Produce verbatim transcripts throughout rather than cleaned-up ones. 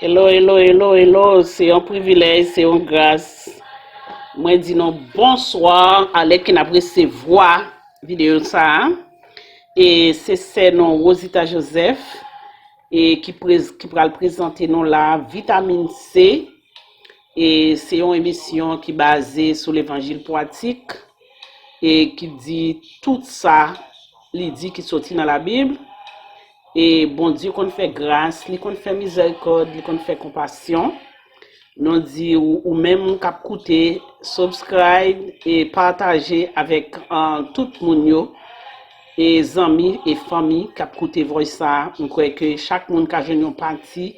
Hello, hello, hello, hello. Se yon privilèj, se yon gras. Mwen di nou bonswa, alè ke n ap resevwa videyo sa a. E se sè nou Rosita Joseph e ki, prez, ki pral prezante nou la vitamin C. E se yon emisyon ki baze sou levanjil pwatik e ki di tout sa li di ki soti nan Labib. E Bondye konn fè gras, li konn fè mizèrikòd, li konn fè konpasyon. Nou di ou, ou menm k ap koute, subscribe e pataje avèk, ah, tout moun yo, e zanmi e fanmi k ap koute voice sa a. M kwè ke chak moun ka jwenn yon pati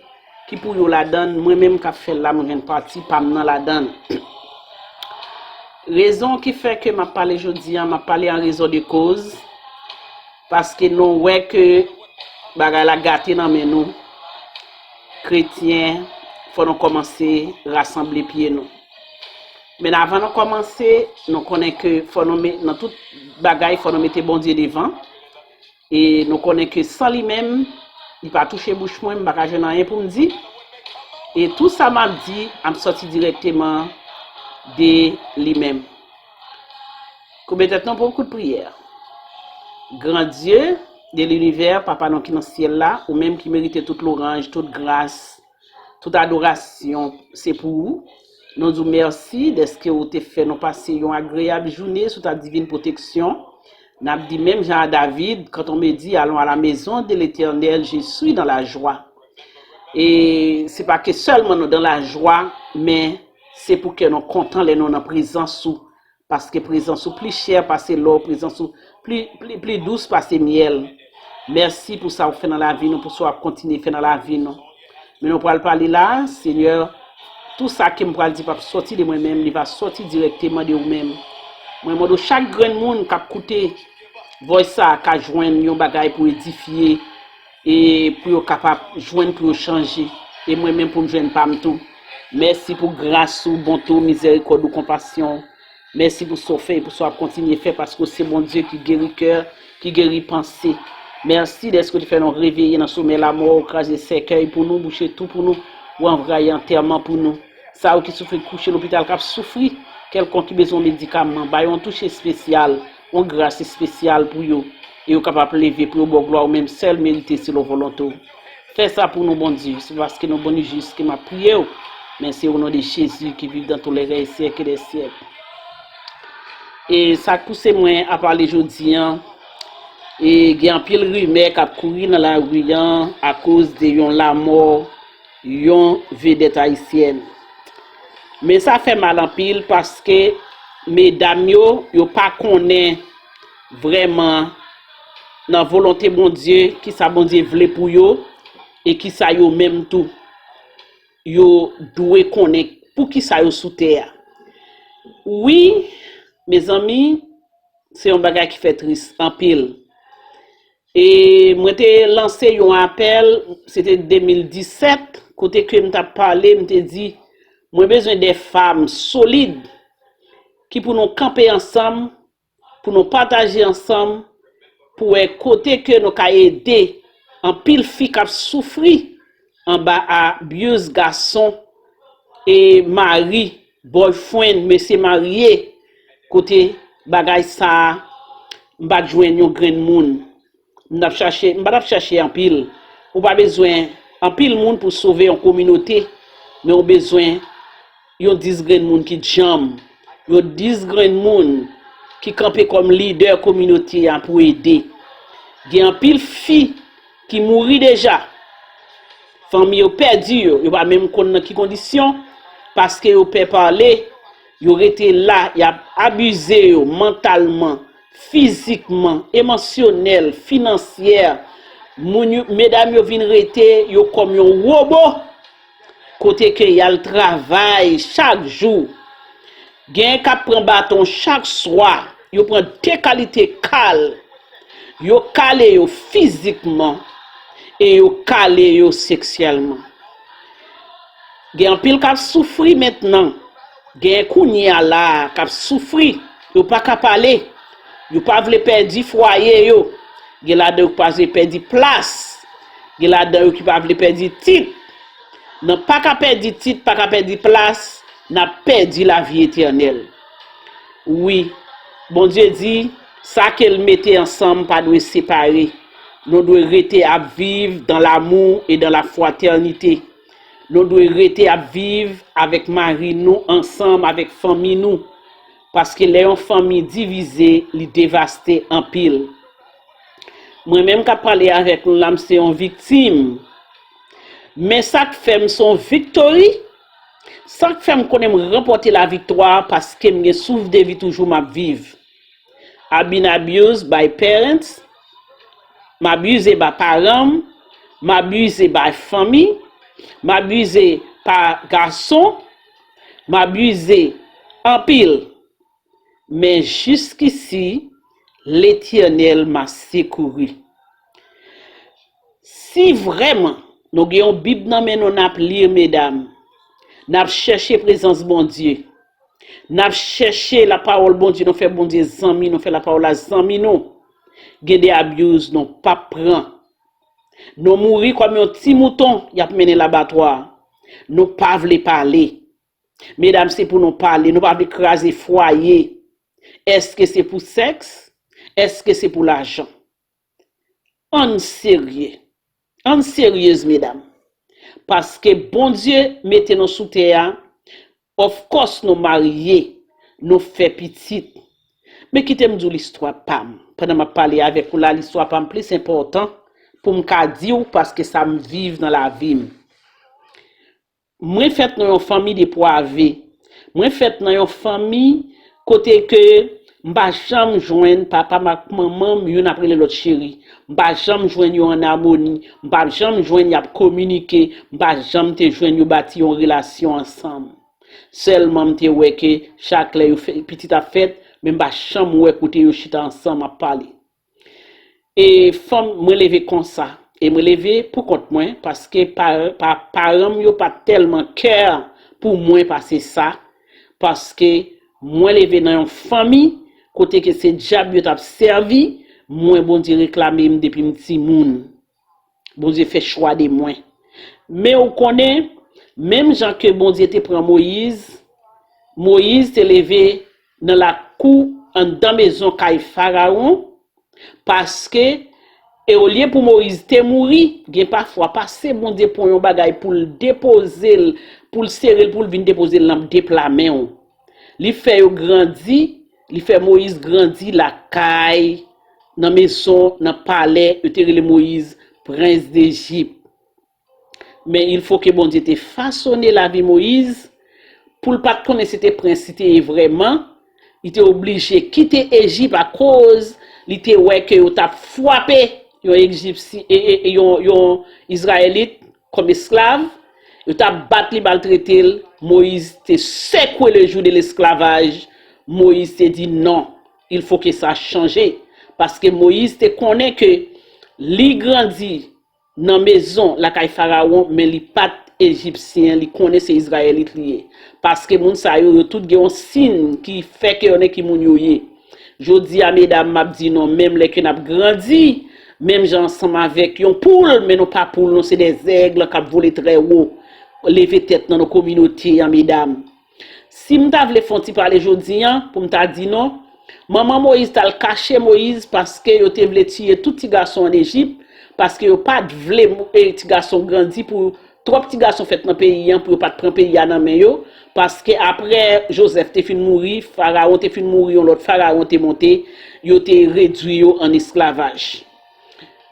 ki pou yo ladann. Mwen menm k ap fè l la, mwen jwenn pati pa m nan ladann. Rezon ki fè ke m ap pale jodi a, m ap pale an rezon de koz, paske nou wè ke bagay la gate nan men nou. Kretyen, fò nou kòmanse rasanble pye nou. Men avan nou kòmanse, nou konnen ke fò nou met, nan tout bagay, fò nou mete Bondye devan. E nou konnen ke san li menm, li pa touche bouch mwen, m pa ka jwenn anyen pou m di. E tou sa m ap di, ap sòti dirèkteman de li menm. Koube tèt nou pou yon kout priyè. Gran Dye de linivè, Papa nou ki nan syèl la, ou menm ki merite tout lwanj, tout gras, tout adorasyon, se pou ou. Nou di w mèsi dèske ou te fè nou pase yon agreyab jounen sou ta divin pwoteksyon. N ap di menm jan a David, quand on me dit, allons à la maison de l'Éternel, je suis dans la joie. E se pa ke sèlman nou dans la joie, men se pou kè nou kontan lè nou nan prezans ou. Paske prezans ou pli chè pase lò, prezans ou pli, pli, pli dous pase myèl. Mèsi pou sa ou fè nan lavi nou, pou sa w ap kontinye fè nan lavi nou. Men nou pral pale la, Senyè, tou sa ke m pral di p ap sòti de mwen menm, li va sòti dirèkteman de ou menm. Mwen mande w chak grenn moun k ap koute voice sa a ka jwenn yon bagay pou edifye e pou yo kapab jwenn, pou yo chanje. E mwen menm pou m jwenn pa m tou. Mèsi pou gras ou, bonte w, mizèrikòd ou, konpasyon w. Mèsi pou sa w fè e pou sa w ap kontinye fè, paske w se Bondye ki geri kè, ki geri panse. Mèsi dèske w te fè nou reveye nan somèy lamò, w kraze sèkèy pou nou, bouche twou pou nou, w anrayi antèman pou nou. Sa yo ki soufri kouche lopital, k ap soufri kèlkonk, ki bezwen medikaman, ba yo yon touche espesyal, yon gras espesyal pou yo, e yo kapab leve pou yo ba w glwa ou menm sèl merite selon volonte w. Fè sa pou nou, Bondye. Se paske nou bon e jis ke m ap priye w. Men se o non de Jezi ki viv dans tous les règnes, siècle des siècles. E sa k pouse mwen a pale jodi a, e gen anpil rimè k ap kouri nan lari a akoz de yon lamò yon vedèt ayisyèn. Men sa fè mal anpil paske medam yo, yo pa konnen vrèman nan volonte Bondye, kisa Bondye vle pou yo, e kisa yo menm tou, yo dwe konnen, poukisa yo sou tè a. Wi, mezanmi, se yon bagay ki fè tris anpil. E mwen te lanse yon apèl, se te de mil disèt, kote ke m t ap pale, m te di, mwen bezwen de fanm solid ki pou nou kanpe ansanm, pou nou pataje ansanm, pou wè kote ke nou ka ede anpil fi k ap soufri anba abuz gason e mari, boyfriend, mesye marye, kote bagay sa a, m pa t jwenn yon grenn moun. M t ap chache, m pa t ap chache anpil. Ou pa bezwen anpil moun pou sove yon kominote, men ou bezwen yon dis grenn moun ki djanm, Yo dis grenn moun ki kanpe kòm lidè kominote a pou ede. Gen anpil fi ki mouri deja. Fanmi yo pèdi yo, yo pa menm konn nan ki kondisyon, paske yo pè pale, yo rete la, y ap abize yo mantalman, fizikman, emosyonèl, finansyè. Moun yo, medam yo vin rete yo kòm yon wobo, kote ke y al travay chak jou. Gen k ap pran baton chak swa, yo pran de kalite kal, yo kale yo fizikman e yo kale yo seksyèlman. Gen anpil k ap soufri mentnan, gen kounye a la a k ap soufri, yo pa ka pale, yo pa vle pèdi fwaye yo, gen ladan yo ki pa vle pèdi plas, gen ladan yo ki pa vle pèdi tit. Nan pa ka pèdi tit, pa ka pèdi plas, n ap pèdi lavi etènèl. Wi, Bondye di, sa ke l mete ansanm pa dwe separe. Nou dwe rete ap viv dans l'amour et dans la fraternité. Nou dwe rete ap viv avèk mari nou ansanm avèk fanmi nou. Paske lè yon fanmi divize, li devaste anpil. Mwen menm k ap pale avèk nou la, m se yon viktim. Men sa k fè m se yon viktori, sa k fè m konnen m ranpòte laviktwa, paske m gen souf de vi toujou m ap viv. I've been abused by parents, m abize ba paran m, m abize ba fanmi, m abize pa gason, m abize anpil. Men jiskisi, Letènèl m'a secouru. Si vrèman nou gen yon Bib nan men nou, n ap li, medam, n ap chèche prezans Bondye, n ap chèche lapawòl Bondye, nou fè Bondye zanmi, nou fè lapawòl la zanmi nou, gen de abuse nou p ap pran. Nou mouri kòm yon ti mouton y ap mennen labatwa. Nou pa vle pale. Medam, se pou nou pale, nou pa vle kraze fwaye. Èske se pou sèks? Èske se pou lajan? Ann serye. Ann seryez, medam. Paske Bondye mete nou sou tè a, of course nou marye, nou fè pitit. Men kite m di w listwa pa m. Pandan m ap pale avèk ou la, listwa pa m plis enpòtan pou m ka di w, paske sa m viv nan lavi m. Mwen fèt nan yon fanmi depwave. Mwen fèt nan yon fanmi kote ke m pa janm jwenn papa m ak manman m youn ap rele lòt cheri. M pa janm jwenn yo ann amoni. M pa janm jwenn y ap kominike. M pa janm te jwenn yo bati yon relasyon ansanm. Sèlman m te wè ke chak lè yo fè, pitit ap fèt, men m pa janm wè kote yo chita ansanm ap pale. E fanm, mwen leve konsa. E mwen leve pou kont mwen, paske pa, pa, paran m yo pa t tèlman care pou mwen pase sa, paske mwen leve nan yon fanmi kote ke se dyab yo t ap sèvi, mwen Bondye reklame m depi m timoun. Bondye fè chwa de mwen. Men ou konnen, menm jan ke Bondye te pran Moyiz, Moyiz te leve nan lakou anndan mezon kay Farawon, paske, e olye pou Moyiz te mouri, gen pafwa pase Bondye pran yon bagay pou l depoze l, pou l sere l, pou l vin depoze l nan de pla men w. Li fè yo grandi, li fè Moyiz grandi lakay, nan mezon, nan palè, yo te rele Moyiz prens Dejip. Men il fo ke Bondye te fasone lavi Moyiz, pou l pa t konnen se te prens li te ye vrèman, li te oblije kite Ejip akoz li te wè ke yo t ap frape yon Ejipsyen, e, e, e, yon, yon Izrayelit kòm esklav, yo t ap bat li, maltrete l. Moyiz te sekwe le jou de lesklavaj. Moyiz te di, "Non, il faut que ça change." Paske Moyiz te konnen ke li grandi nan mezon lakay Farawon, men li pa t Ejipsyen, li konnen se Izrayelit li ye. Paske moun sa yo, yo tout gen yon siy ki fè ke yo konnen ki moun yo ye. Jodi a, medam, m ap di nou, menm lè ke n ap grandi, menm jan ansanm avèk yon poul, men nou pa poul, nou se dè zèg k ap vole trè wo. Leve tèt nan nou kominote a, medam. Si m ta vle fè yon ti pale jodi a, pou m ta di nou, manman Moyiz t al kache Moyiz paske yo te vle tiye tout ti gason ann Ejip, paske yo pa t vle mo- e, ti gason grandi pou Twòp ti gason fèt nan peyi an pou yo pa t pran peyi a nan men yo, paske apre Jozèf te fin mouri, Farawon te fin mouri, yon lòt Farawon te monte, yo te redwi yo an esklavaj.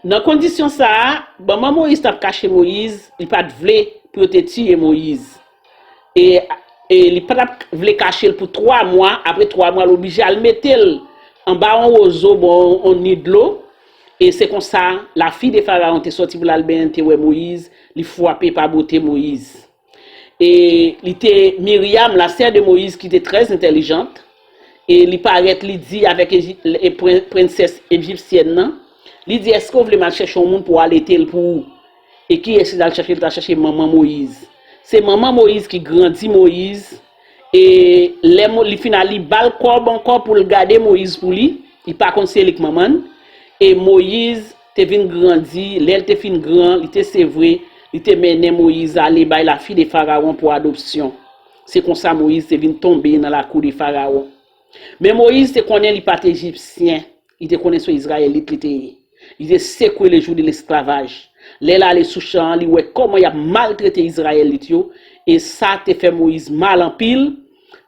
Nan kondisyon sa a, manman Moyiz t ap kache Moyiz, li pa t vle pou yo te tiye Moyiz. E, e li pa t ap vle kache l pou twa mwa, apre twa mwa, l oblije al mete l anba yon wozo, bò yon ni dlo. E se konsa, lafi de Farawon te sòti pou l al benyen, te wè Moyiz, li frape pa bote Moyiz. E li te Miryam, la sè de Moyiz, ki te trè entèlijant. E li parèt, li di avèk Eji- e pren- prensès ejipsyèn nan, li di, èske w vle m al chèche yon moun pou w alete l pou ou? E kiyès li t al chèche? Li t al chèche manman Moyiz. Se manman Moyiz ki grandi Moyiz. E lè Mo- li fin al, li ba l kòb ankò pou l gade Moyiz pou li. Li pa konn se li k manman l. E Moyiz te vin grandi, lè l te fin gran, li te sevre, li te mennen Moyiz ale bay lafi de Farawon pou adopsyon. Se konsa Moyiz te vin tonbe nan lakou de Farawon. Men Moyiz te konnen li pa t Ejipsyen, li te konnen se yon Izrayelit li te ye. Li te sekwe le jou de lesklavaj. Lè l ale sou chan an, li wè kòman y ap maltrete Izrayelit yo, e sa te fè Moyiz mal anpil.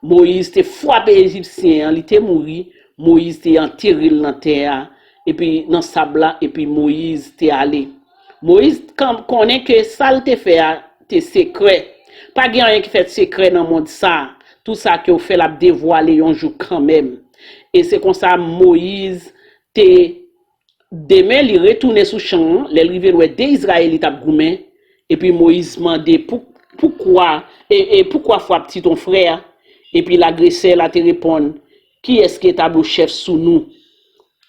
Moyiz te frape Ejipsyen an, li te mouri. Moyiz te antere l nan tè a, epi nan sab la, epi Moyiz te ale. Moyiz kan- konnen ke sa l te fè a te sekrè. Pa gen anyen ki fèt sekrè nan mond sa. Tout sa ke w fè, l ap devwale yon jou kanmenm. E se konsa Moyiz te Demen, li retounen sou chan an, lè l rive, l wè de Izrayelit ap goumen, epi Moyiz mande, pou, poukwa, e, e poukwa frape ti ton frè? Epi lagresè la te reponn, kiyès ki etabli w chèf sou nou?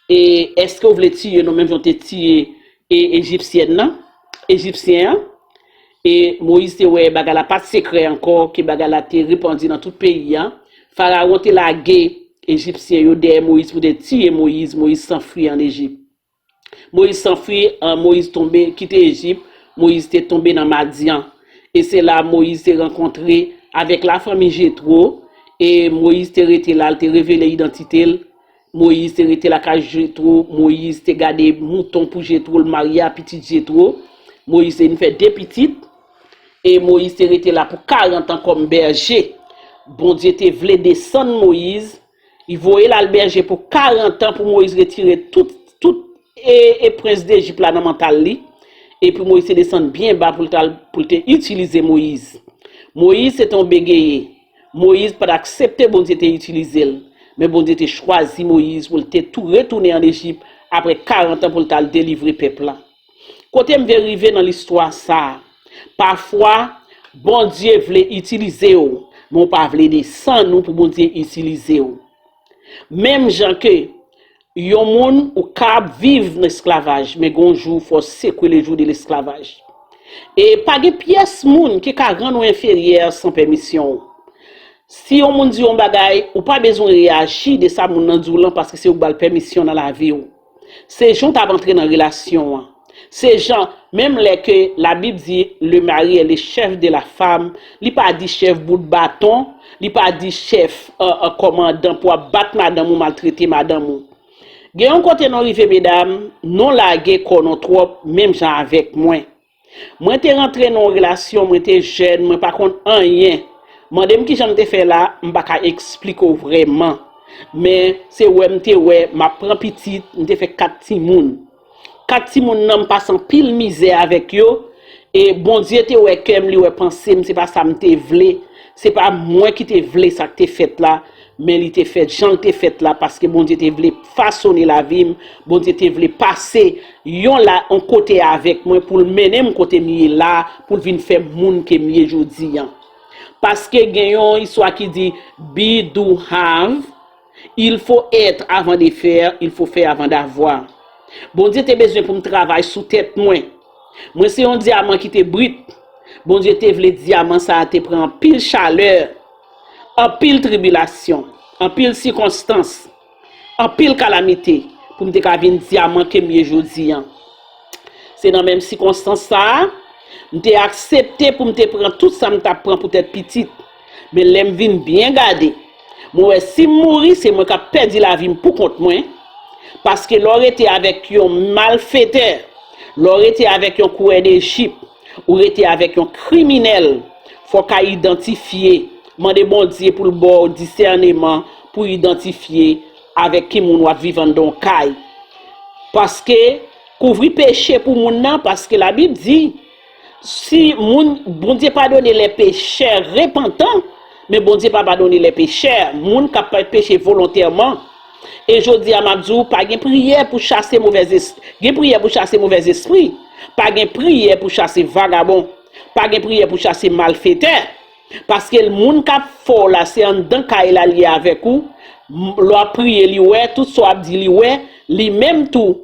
E èske w vle tiye nou menm jan w te tiye e, Ejipsyèn nan, Ejipsyen an? E Moyiz te wè bagay la pa t sekrè ankò, ke bagay la te repandi nan tout peyi a. Farawon te lage Ejipsyen yo dèyè Moyiz pou te tiye Moyiz, Moyiz sanfwi an Ejip. Moyiz sanfwi, an, Moyiz tonbe, kite Ejip, Moyiz te tonbe nan Madyan. E se la Moyiz te rankontre avèk lafanmi Jetwo, e Moyiz te rete la, l te revele idantite l. Moyiz te rete lakay Jetwo, Moyiz te gade mouton pou Jetwo, l marye a pitit Jetwo. Moyiz te vin fè de pitit, e Moyiz te rete la pou karant an kòm bèje. Bondye te vle desann Moyiz, li voye l al bèje pou karant an pou Moyiz retire tout, tout e, e prens Dejip la nan mantal li. Epi Moyiz te desann byen ba pou l t al, pou l te itilize Moyiz. Moyiz se te yon begeye. Moyiz pa t aksepte Bondye te itilize l. Men Bondye te chwazi Moyiz pou l te tou retounen ann Ejip apre karant an pou l t al delivre pèp la. Kote m vle rive nan listwa sa a? Pafwa, Bondye vle itilize w, men w pa vle desann ou pou Bondye itilize w. Menm jan ke yon moun ou ka ap viv nan esklavaj, men gon jou fò w sekwe le jou de lesklavaj. E pa gen pyès moun ki ka rann ou enferyè san pèmisyon w. Si yon moun di yon bagay, ou pa bezwen reyaji de sa moun nan di w lan paske se ou k ba l pèmisyon nan lavi w. Se jan w t ap antre nan relasyon an. Se jan, menm lè ke Labib di, le mari est le chef de la femme, li pa di chèf bout baton, li pa di chèf, euh, euh, kòmandan pou ap bat madanm ou, maltrete madanm ou. Gen yon kote nou rive, medam, nou lage kò nou twòp, menm jan avèk mwen. Mwen te rantre nan yon relasyon, mwen te jèn, mwen pa konn anyen. Mande m kijan m te fè la, m pa ka eksplike w vrèman. Men se wè m te wè, m ap pran pitit, m te fè kat timoun. Kat timoun nan, m pase anpil mizè avèk yo. E Bondye te wè kè m, li wè panse m, se pa sa m te vle. Se pa mwen ki te vle sa k te fèt la, men li te fèt jan l te fèt la, paske Bondye te vle fasone lavi m, Bondye te vle pase yon la, yon kote avèk mwen pou l mennen m kote m ye la, pou l vin fè m moun ke m ye jodi an. Paske gen yon istwa ki di, be, do, have, il faut être avant de faire, il faut faire avant d'avoir. Bondye te bezwen pou m travay sou tèt mwen. Mwen se yon dyaman ki te brit. Bondye te vle dyaman sa a te pran anpil chalè, anpil tribilasyon, anpil sikonstans, anpil kalamite pou m te ka vin dyaman ke m ye jodi an. Se nan menm sikonstans sa a, m te aksepte pou m te pran tout sa m t ap pran poutèt pitit. Men lè m vin byen gade, mwen wè si m mouri, se mwen k ap pèdi lavi m poukont mwen. Paske lè w rete avèk yon malfetè, lè w rete avèk yon kourè de jip, ou rete avèk yon kriminèl, fò w ka idantifye, mande Bondye pou l ba w disèneman pou idantifye avèk ki moun w ap viv anndan yon kay. Paske, kouvri peche pou moun nan, paske Labib di, si moun, Bondye padone lè pechè repantan, men Bondye pa padone lè pechè, moun k ap fè peche volontèman. E jodi a, m ap di w, pa gen priyè pou chase movèz es-, gen priyè pou chase movèz espri, pa gen priyè pou chase vagabon, pa gen priyè pou chase malfetè. Paske moun k ap fè w la, se anndan kay la li ye avèk ou. M-, lè w ap priye, li wè, tout sa w ap di, li wè, li menm tou,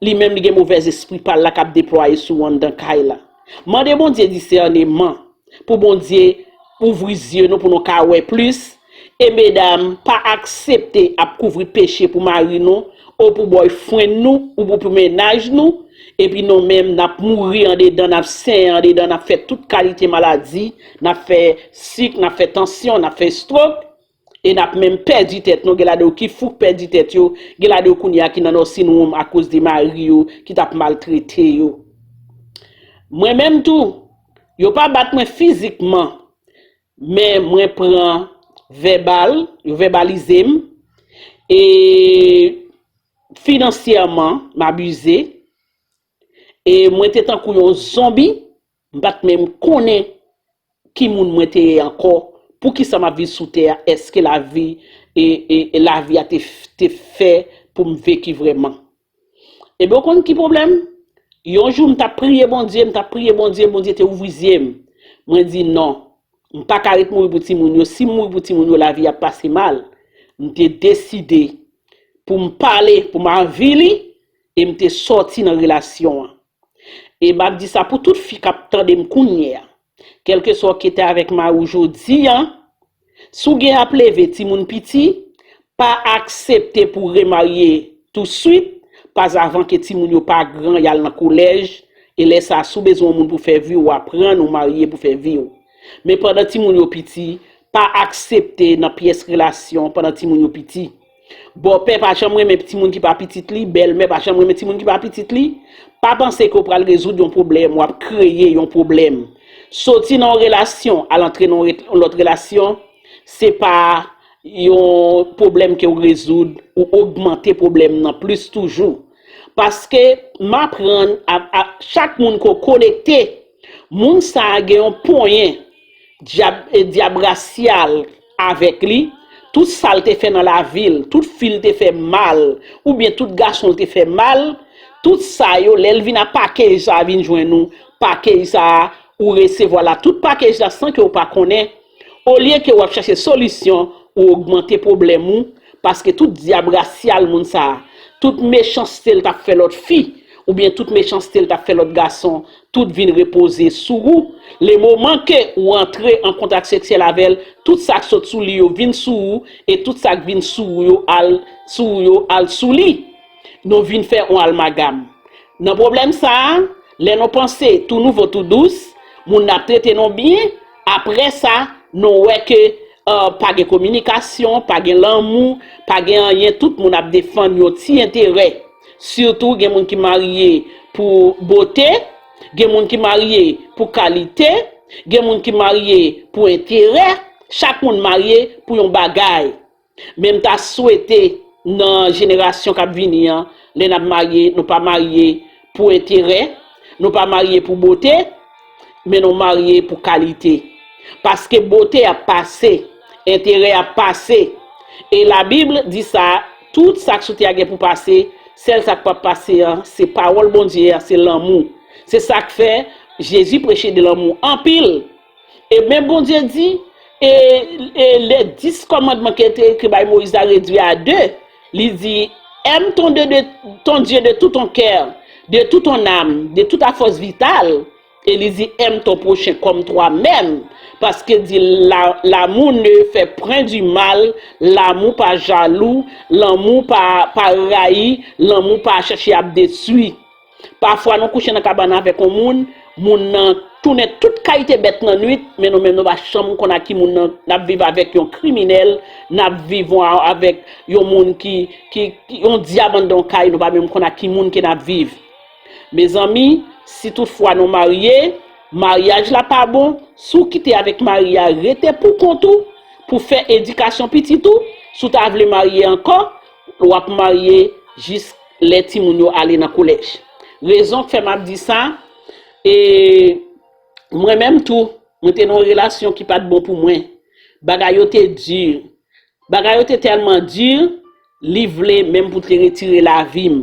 li menm li gen movèz espri pa l la k ap deplwaye sou ou anndan kay la. Mande Bondye disèneman, pou Bondye ouvri zye nou, pou nou ka wè plis. E medam, pa aksepte ap kouvri peche pou mari nou, ou pou boyfriend nou, ou pou, pou mennaj nou, epi nou menm, n ap mouri andedan, n ap senyen andedan, n ap fè tout kalite maladi, n ap fè sik, n ap fè tansyon, n ap fè stroke, e n ap menm pèdi tèt nou. Gen ladan yo ki fou k pèdi tèt yo, gen ladan yo kounye a ki nan nursing home akoz de mari yo ki t ap maltrete yo. Mwen menm tou, yo pa bat mwen fizikman, men mwen pran vèbal, yo vèbalize m, e finansyèman, m abize, e mwen te tankou yon zonbi, m pa t menm konnen ki moun mwen te ye ankò, poukisa m ap viv sou tè a, èske lavi, e, e, e lavi a te, te fè pou m veki vrèman. Ebyen, w konn ki pwoblèm? Yon jou, m t ap priye Bondye, m t ap priye Bondye, Bondye te ouvri zye m. Mwen di, "Non, m pa ka ret mouri pou timoun yo. Si m mouri pou timoun yo, lavi ap pase mal." M te deside pou m pale, pou m avili, e m te sòti nan relasyon an. E m ap di sa pou tout fi k ap tande m kounye a. Kèlkeswa w kite avèk mari w jodi a, si w gen ap leve timoun piti, pa aksepte pou w remarye touswit, pazavan ke timoun yo pa gran, y al nan kolèj, e lè sa a, si w bezwen yon moun pou fè vi w, w aprann ou marye pou fè vi w. Men pandan timoun yo piti, pa aksepte nan pyès relasyon pandan timoun yo piti. Bòpè pa janm renmen timoun ki pa pitit li, bèlmè pa janm renmen timoun ki pa pitit li. Pa panse ke w pral rezoud yon pwoblèm, w ap kreye yon pwoblèm. Soti nan yon relasyon, al antre nan yon re-, lòt relasyon, se pa yon pwoblèm ke w rezoud, ou ogmante pwoblèm nan plis toujou. Paske m aprann a, a chak moun ke w konekte, moun sa a gen yon ponyen dyab, e dyab rasyal avèk li, tout sa l te fè nan lavi l, tout fi l te fè mal, oubyen tout gason l te fè mal, tout sa yo, lè l vin a pakej sa a vin jwenn ou, pakej sa a, ou resevwa la, tout pakej la san ke w pa konnen, olye ke w ap chache solisyon, ou ogmante pwoblèm ou, paske tout dyab rasyal moun sa a, tout mechanste l t ap fè lòt fi, oubyen tout mechanste l t ap fè lòt gason, tout vin repoze sou ou. Le moman ke ou antre an kontak seksyèl avè l, tout sa k sot sou li yo vin sou ou, e tout sa k vin sou ou yo al sou ou yo al sou li. Nou vin fè yon almagam. Nan pwoblèm sa a, lè nou panse tou nouvo, tou dous, moun nan ap trete nou byen, apre sa, nou wè ke, euh, pa gen kominikasyon, pa gen lanmou, pa gen anyen, tout moun ap defann yon ti enterè. Sitou, gen moun ki marye pou bote, gen moun ki marye pou kalite, gen moun ki marye pou enterè, chak moun marye pou yon bagay. Men m ta swete nan jenerasyon k ap vini an, lè n ap marye, nou pa marye pou enterè, nou pa marye pou bote, men nou marye pou kalite. Paske bote ap pase, enterè ap pase. E Labib di sa, tout sa k sou tè a gen pou pase, sèl sa k p ap pase an, se pawòl Bondye a, se lanmou. Se sa k fè Jezi preche de lanmou anpil. E men Bondye di, e, e les dix commandements ke te, ke bay Moyiz la redui a de. Li di, aime ton Dieu de, ton Dieu de tout ton cœur, de toute ton âme, de toute ta force vitale. E li di, aime ton prochain comme toi-même. Paske di, la, l'amour ne fait point du mal, lanmou pa jalou, lanmou pa, pa rayi, lanmou pa chèche ap detwi. Pafwa nou kouche nan kabann avèk yon moun, moun nan tounen tout kalite bèt nan nwit, men nou menm nou pa janm konn ak ki moun nan n ap viv avèk yon kriminèl, n ap viv avèk yon moun ki, ki, ki yon dyab anndan yon kay, nou pa menm konn ak ki moun ke n ap viv. Mezanmi, si toutfwa nou marye, Maryaj la pa bon, si w kite avèk mari a, rete pou kont ou, pou fè edikasyon pitit ou. Si w ta vle marye ankò, w ap marye jis lè timoun yo ale nan kolèj. Rezon k fè m ap di sa, e mwen menm tou, mwen te nan yon relasyon ki pa t bon pou mwen. Bagay yo te di. Bagay yo te tèlman di, li vle menm pou te retire lavi m.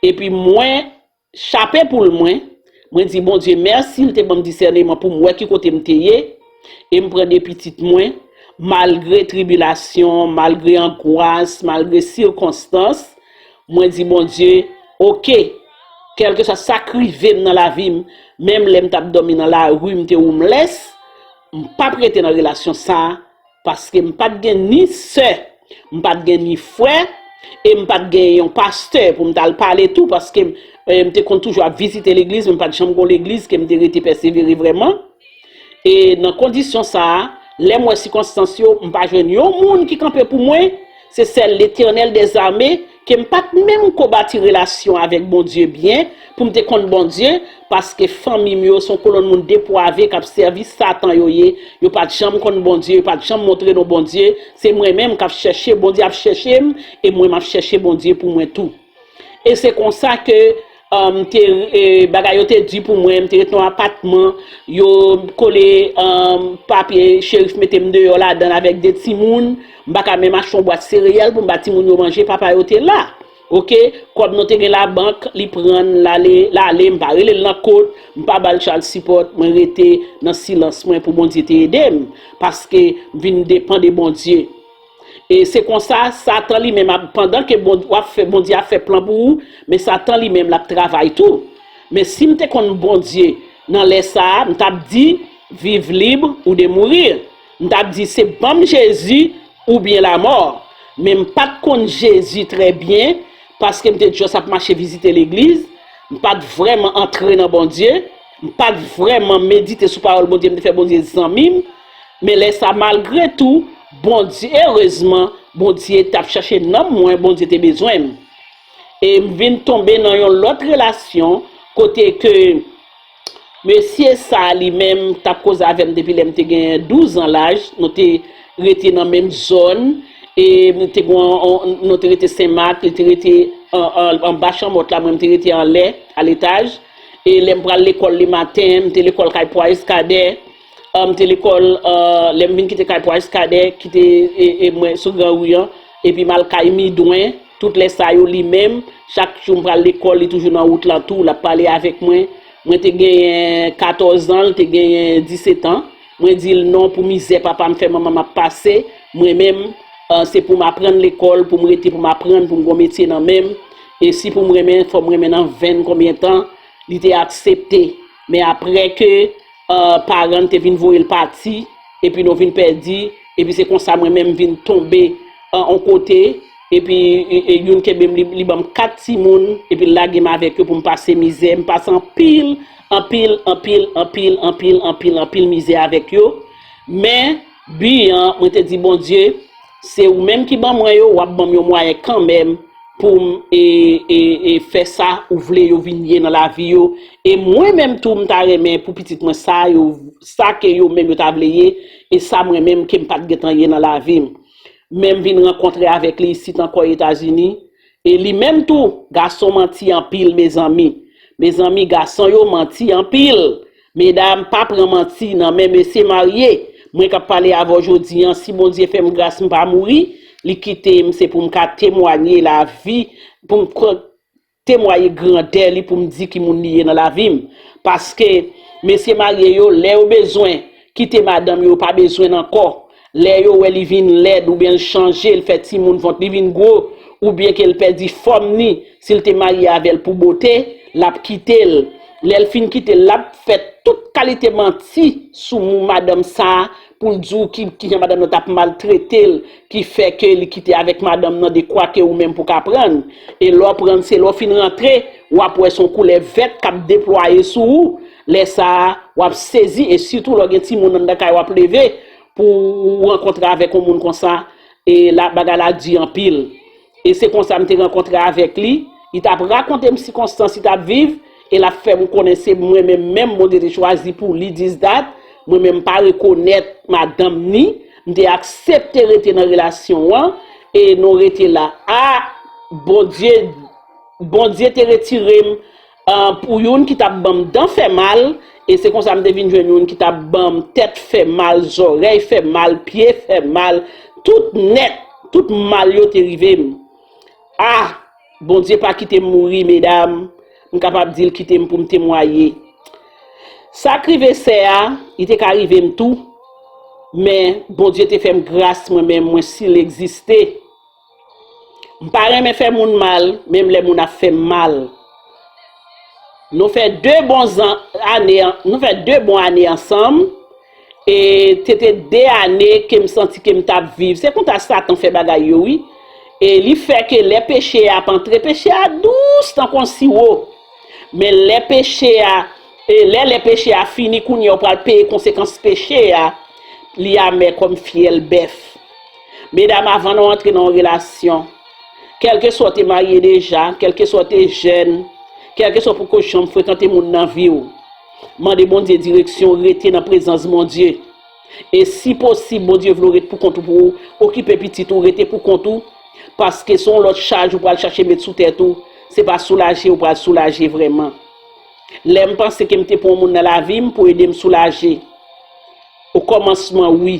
Epi mwen chape poul mwen, mwen di Bondye mèsi, l te ban m disèneman pou m wè ki kote m te ye, e m pran de pitit mwen, malgre tribilasyon, malgre angwas, malgre sikonstans, mwen di Bondye, oke, kèlkeswa sa k rive m nan lavi m, menm lè m t ap dòmi nan lari, m te homeless, m p ap rete nan relasyon sa a, paske m pa t gen ni sè, m pa t gen ni frè, e m pa t gen yon pastè pou m t al pale tou, paske eh, m te konn toujou ap vizite legliz, men m pa t janm gon legliz ke m te rete pèsevere vrèman. E nan kondisyon sa a, lè m wè sikonstans yo, m pa jwenn yon moun ki kanpe pou mwen, se sèl Letènèl dèzame, ke m pa t menm ko bati relasyon avèk Bondye byen, pou m te konn Bondye, paske fanmi m yo se yon kolonn moun depwave k ap sèvi Satan yo ye, yo pa t janm konn Bondye, yo pa t janm montre nou Bondye, se mwen menm k ap chèche, Bondye ap chèche m, e mwen m ap chèche Bondye pou mwen tou. E se konsa ke um, te, e, bagay yo te di pou mwen, m te ret nan apatman, yo kole um, papye cherif mete m deyò ladan avèk de timoun, m pa ka menm achte yon bwat sereyèl pou m ba timoun yo manje, papa yo te la. Oke, kòb nou te gen labank, li pran l ale, l ale, m pa rele l nan kot, m pa ba l child support, mwen rete nan silans mwen pou Bondye te ede m, paske m vin depan de Bondye. E se konsa, Satan li menm, ap- pandan ke Bond- w ap fè, Bondye ap fè plan pou ou, men Satan li menm, l ap travay tou. Men si m te konn Bondye nan lè sa a, m t ap di, viv lib ou de mouri. M t ap di, se ban m Jezi oubyen lamò. Men m pa t konn Jezi trè byen, paske m te just ap mache vizite legliz. M pa t vrèman antre nan Bondye. M pa t vrèman medite sou pawòl Bondye. M te fè Bondye zanmi m. Men lè sa, malgre tou, Bondye, erezman, Bondye t ap chache nanm mwen, Bondye te bezwen m. E m vin tonbe nan yon lòt relasyon kote ke mesye sa li menm t ap koze avè m depi lè m te gen douz an laj. Nou te rete nan menm zòn. E m te gen yon- nou te rete Senmak, li te rete an- an- anba chanmòt la, mwen m te rete anlè, a letaj. E lè m pral lekòl lematen, m te lekòl kay Pwa Eskadè. Ah, m te lekòl, ah, lè m vin kite kay Pwa Eskadè, kite e, e mwen sou Gran Ri an, epi m al kay Midwen, tout lè sa yo li menm, chak jou m pral lekòl, li toujou nan wout lan tou, l ap pale avèk mwen. Mwen te genyen katòz an, l te genyen disèt an. Mwen di l non pou mizè papa m fè manman m ap pase. Mwen menm, ah, se pou m aprann lekòl, pou m rete, pou m aprann, pou m gon metye nan men m. E si pou m renmen, fò m renmen nan venn konbyen tan. Li te aksepte. Men apre ke ah, paran l te vin voye l pati, epi nou vin pèdi, epi se konsa mwen menm m vin tonbe ah, on kote, epi e- e youn kenbe m, li, li ban m kat timoun, epi l lage m avèk yo pou m pase mizè. M pase anpil, anpil, anpil, anpil, anpil, anpil, anpil mizè avèk yo. Men, bi an, mwen te di Bondye, se ou menm ki ban mwen yo, w ap ban m yon mwayen kanmenm pou m e, e, e fè sa ou vle yo vin ye nan lavi yo. E mwen menm tou, m ta renmen pou pitit mwen sa yo, sa ke yo menm yo ta vle ye, e sa mwen menm ke m pa t gentan ye nan lavi m. Men m vin rankontre avèk li isit ankò Etazini. E li menm tou, gason manti anpil, mezanmi. Mezanmi, gason yo manti anpil. Medam, pa pran manti nan men mesye marye. Mwen k ap pale avè w jodi an, si Bondye fè m gras m pa mouri, li kite m, se pou m ka temwanye lavi, pou m k- temwaye grandè li, pou m di ki moun li ye nan lavi m. Paske mesye marye yo, lè yo bezwen kite madanm yo, yo pa bezwen l ankò. Lè yo wè li vin lèd oubyen l chanje, l fè timoun, vant li vin gwo, oubyen ke l pèdi fòm ni, si l te marye avè l pou bote, l ap kite l. Lè l fin kite l, l ap fè tout kalite manti sou madanm sa a pou l di w ki, kijan madanm nan t ap maltrete l, ki fè ke li kite avèk madanm nan dekwa ke ou menm pou ka prann. E lè w prann, se lè w fin rantre, w ap wè se yon koulè vèt k ap deplwaye sou ou. Lè sa a, w ap sezi, e sitou lè w gen timoun anndan kay w ap leve, pou w rankontre avèk yon moun konsa, e la, bagay la di anpil. E se konsa m te rankontre avèk li, li t ap rakonte m sikonstans li t ap viv, e l ap fè m konnen se mwen menm menm Bondye te chwazi pou li, this, that. Mwen menm m pa rekonèt madanm ni, m te aksepte rete nan relasyon an, e nou rete la. A, Bondye, Bondye te retire m, ah, pou youn ki t ap ban m dan fè mal, e se konsa m te vin jwenn youn ki t ap ban m tèt fè mal, zòrèy fè mal, pye fè mal, tout nèt, tout mal yo te rive m. A, Bondye pa kite m mouri, medam. M kapab di l kite m pou m temwaye. Sa k rive sè a, li te ka rive m tou, men Bondye te fè m gras, mwen menm, mwen si l egziste. M pa renmen fè moun mal, menm lè moun ap fè m mal. Nou fè de bon zan, ane, nou fè de bon ane ansanm, e te te de ane ke m santi ke m t ap viv. Se konsa Satan fè bagay yo, wi. E li fè ke lè peche a ap antre, peche a dous tankou yon siwo. Men lè peche a, e lè, lè peche a fini, kounye a ou pral peye konsekans peche a, li amè kòm fyèl bèf. Medam, avan nou antre nan yon relasyon, kèlkeswa w te marye deja, kèlkeswa w te jèn, kèlkeswa poko janm frekante moun nan vi w, mande Bondye direksyon, rete nan prezans Bondye. E si posib, Bondye vle w ret pou kont ou pou w okipe pitit ou, rete pou kont ou, paske se yon lòt chaj ou pral chache met sou tèt ou, se pa soulaje ou pral soulaje vrèman. Lè m panse ke m te pran yon moun nan lavi m pou ede m soulaje. Okòmansman, wi.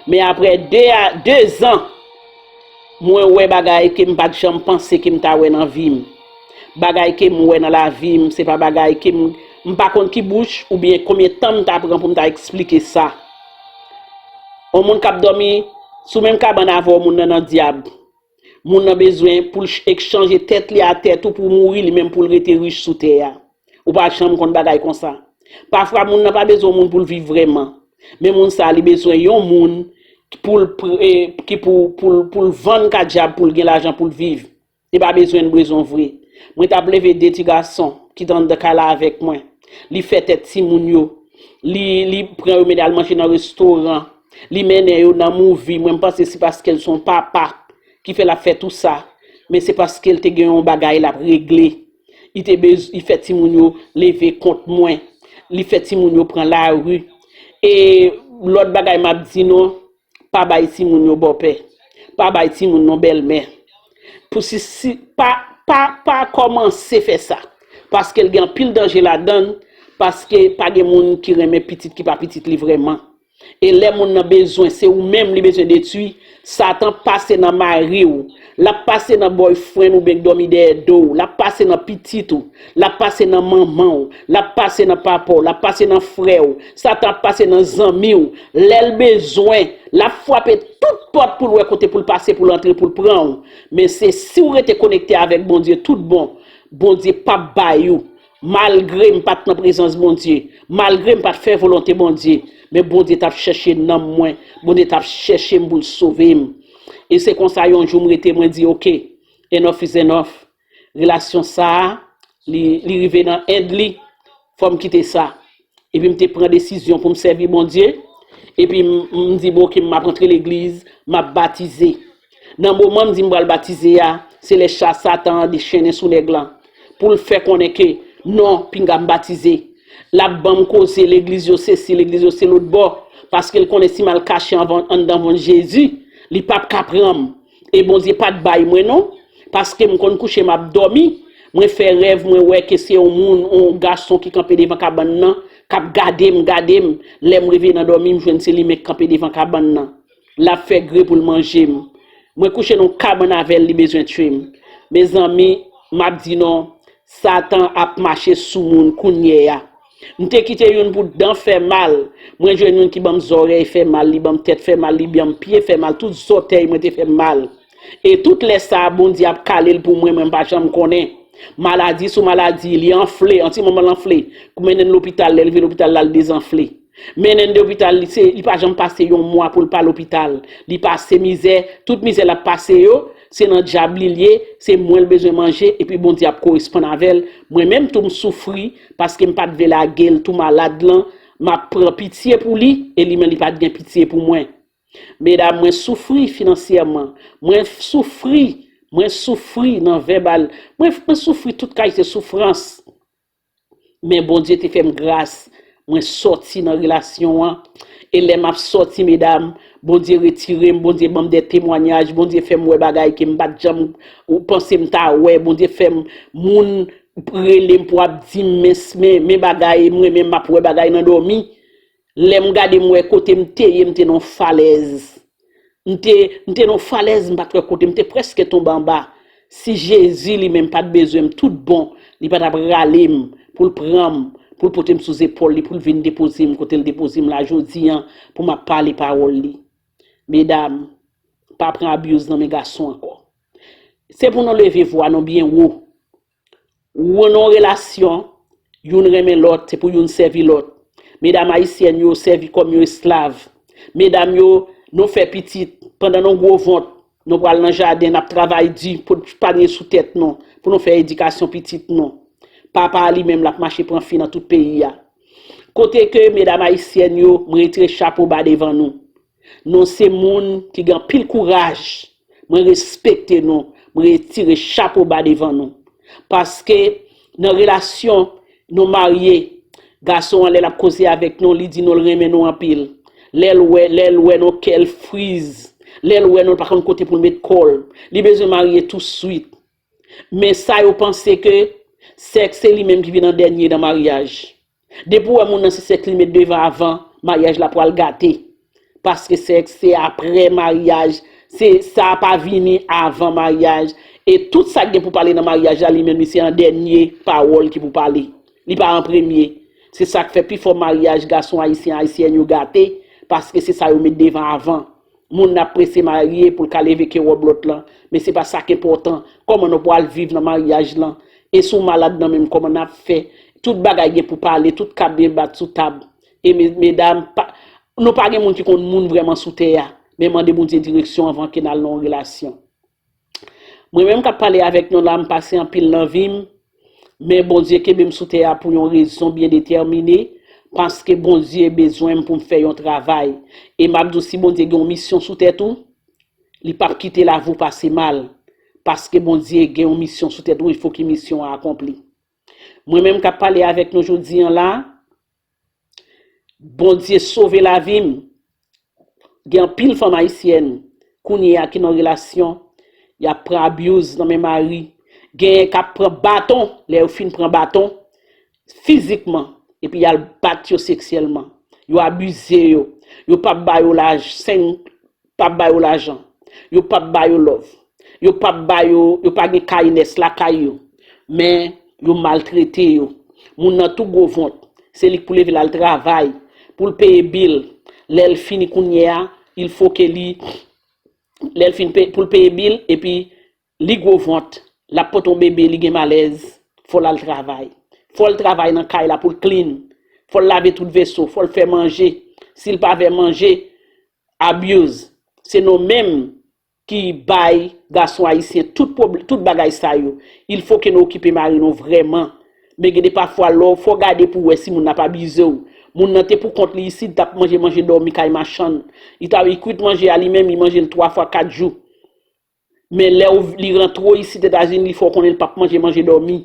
Men apre de a, de zan, mwen wè bagay ke m pa t janm panse ke m ta wè nan vi m. Bagay ke m wè nan lavi m, se pa bagay ke m, m pa konn ki bouch oubyen konbyen tan m ta pran pou m ta eksplike sa. Yon moun k ap dòmi sou menm kabann avè w, moun nan nan dyab. Moun nan bezwen pou l ch-, ekchanje tèt li a tèt ou pou w mouri, li menm pou l rete rich sou tè a. Ou pa janm konn bagay konsa. Pafwa, moun nan pa bezwen yon moun pou l viv vrèman. Men moun sa a, li bezwen yon moun pou l pr-, e, ki pou, pou l, pou l vann ka dyab pou l gen lajan pou l viv. Li pa bezwen l bezwen vre. Mwen t ap leve de ti gason ki t anndan kay la avèk mwen. Li fè tèt timoun yo. Li, li pran yo mennen al manje nan restoran. Li mennen yo nan movie. Mwen, m panse se paske l se yon papa ki fè l ap fè tou sa. Men se paske l te gen yon bagay l ap regle. Li te bez-, li fè timoun yo leve kont mwen. Li fè timoun yo pran lari. E lòt bagay m ap di nou, pa bay timoun yo bòpè. Pa bay timoun non bèlmè. Pou si, si, pa, pa, pa kòmanse fè sa. Paske l gen anpil danje ladan l, paske pa gen moun ki renmen pitit ki pa pitit li vrèman. E lè moun nan bezwen, se ou menm li bezwen detwi, Satan pase nan mari w, l ap pase nan boyfriend oubyen k dòmi dèyè do w, l ap pase nan pitit ou, l ap pase nan manman w, l ap pase nan papa w, l ap pase nan frè w, Satan ap pase nan zanmi w. Lè l bezwen, l ap frape tout pòt pou l wè kote pou l pase, pou l antre, pou l pran w. Men se si w rete konekte avèk Bondye tout bon, Bondye p ap bay ou. Malgre m pa t nan prezans Bondye, malgre m pa t fè volonte Bondye, men Bondye t ap chèche nanm mwen, Bondye t ap chèche m pou l sove m. E se konsa yon jou m rete, mwen di, "Oke, enough is enough." Relasyon sa a, li, li rive nan end li, fò m kite sa. Epi m te pran desizyon pou m sèvi Bondye. Epi m, m di, "Bon, oke, m ap rantre legliz, m ap batize." Nan moman m di m pral batize a, se lè cha Satan an dechennen sou nèg lan. Pou l fè konnen ke, "Non, pinga m batize." L ap ban m koze, legliz yo se si, legliz yo se lòt bò. Paske l konnen si m al kache anvan, anndan vant Jezi, li p ap ka pran m. E Bondye pa t bay mwen non. Paske m konn kouche m ap dòmi. Mwen fè rèv, mwen wè ke se yon moun, yon gason ki kanpe devan kabann nan, k ap gade m, gade m. Lè m reveye nan dòmi, m jwenn se li menm k kanpe devan kabann nan. L ap fè gre pou l manje m. Mwen kouche nan yon kabann avè l, li bezwen tchwe m. Mezanmi, m ap di nou, Satan ap mache sou moun kounye a. M te kite youn pou dan fè mal. Mwen jwenn youn ki ban m zòrèy fè mal, li ban m tèt fè mal, li ban m pye fè mal, tout zòtèy mwen te fè mal. E tout lè sa a, Bondye ap kale l pou mwen, mwen m pa janm konnen. Maladi sou maladi, li anfle, an ti moman l anfle. Kou mennen l lopital, lè l rive lopital la, l dezanfle. Mennen l lopital, li se, li pa janm pase yon mwa pou l pa lopital. Li pase mizè, tout mizè l ap pase yo, se nan dyab li l ye, se mwen l bezwen manje, epi Bondye ap koresponn avè l. Mwen menm tou m soufri, paske m pa t vle lage l tou malad lan, m ap pran pitye pou li, e li menm li pa t gen pitye pou mwen. Medam, mwen soufri finansyèman, mwen soufri, mwen soufri nan vèbal, mwen, mwen soufri tout kalite soufrans. Men Bondye te fè m gras, mwen sòti nan relasyon an. E lè m ap sòti, medam, Bondye retire m, Bondye ban m de temwanyaj, Bondye fè m wè bagay ke m pa t janm panse m ta wè. Bondye fè m, moun rele m pou ap di m, men, men, men bagay, mwen menm m ap wè bagay nan dòmi. Lè m gade, m wè kote m te ye, m te nan yon falèz. M te, m te nan yon falèz, m pa t wè kote, m te prèske tonbe anba. Si Jezi li menm pa t bezwen m tout bon, li pa t ap rale m pou l pran m, pou l pote m sou zepòl li, pou l vin depoze m kote l depoze m la jodi an, pou m ap pale pawòl li. Medam, pa pran abuse nan men gason ankò. Se pou nou leve vwa nou byen wo. Ou nan yon relasyon, youn renmen lòt, se pou youn sèvi lòt. Medam ayisyèn yo sèvi kòm yon esklav. Medam yo, nou fè pitit, pandan nou gwo vant, nou pral nan jaden, n ap travay di pou panye sou tèt nou, pou nou fè edikasyon pitit nou. Papa a li menm, l ap mache pran fi nan tout peyi a. Kote ke medam ayisyèn yo, mwen retire chapo ba devan nou. Nou se moun ki gen anpil kouraj. Mwen respekte nou. Mwen retire chapo ba devan nou. Paske nan relasyon, nou marye, gason an lè l ap koze avèk nou, li di nou l renmen nou anpil. Lè l wè, lè l wè nou kè l friz. Lè l wè nou l pa konn kote pou l met kò l. Li bezwen marye touswit. Men sa yo panse ke sèks se li menm ki vin an dènye nan maryaj. Depi w wè moun nan se sèks li met devan avan, maryaj la pral gate. Paske sèks se apre maryaj, se sa pa vini avan maryaj. E tout sa k gen pou pale nan maryaj la, li menm li se an dènye pawòl ki pou pale. Li pa an premye. Se sa k fè pifò maryaj gason ayisyen, ayisyèn yo gate, paske se sa yo met devan avan. Moun nan ap prese marye pou l ka leve ke wòb lòt lan, men se pa sa k enpòtan. Kòman nou pral viv nan maryaj lan? E si w malad nan menm, kòman n ap fè? Tout bagay gen pou pale, tout kab gen bat sou tab. E me- medam, pa, nou pa gen moun ki konn moun vrèman sou tè a. Men mande Bondye direksyon anvan ke n al nan yon relasyon. Mwen menm k ap pale avèk nou la, m pase anpil nan vi m, men Bondye kenbe m sou tè a pou yon rezon byen detèmine, paske Bondye bezwen m pou m fè yon travay. E m ap di w, si Bondye gen yon misyon sou tèt ou, li p ap kite lavi w pase mal, paske Bondye gen yon misyon sou tèt ou, il fo ke misyon an akonpli. Mwen menm k ap pale avèk nou jodi an la, Bondye sove lavi m. Gen anpil fanm ayisyèn kounye a ki nan relasyon, y ap pran abuse nan men mari. Genyen k ap pran baton, lè yo fin pran baton, fizikman, epi y al bat yo seksyèlman. Yo abize yo. Yo p ap ba yo laj, seng p ap ba yo lajan. Yo p ap ba yo love. Yo p ap ba yo, yo pa gen kay nès lakay yo. Men, yo maltrete yo. Moun nan tou gwo vant. Se li k pou leve l al travay. Pou l peye bil. Lè l fini kounye a, il fo ke li, lè l fin peye, pou l peye bil, epi li gwo vant. L ap pote yon bebe, li gen malèz. Fò l al travay. Fò l travay nan kay la pou l clean. Fò l lave tout veso. Fò l fè manje. Si l pa fè manje, abuse. Se nou menm ki bay gason ayisyen tout pwob- tout bagay sa yo. Il fo ke nou okipe mari nou vrèman. Men gen de pafwa lè w fò gade pou wè si moun nan ap abize w. Moun nan te pou kont li isit, t ap manje manje dòmi kay machann. Li ta li kwit manje a li menm, li manje l twa fwa kat jou. Men lè w- li rantre w isit Etazini, li fè w konnen li p ap manje manje dòmi.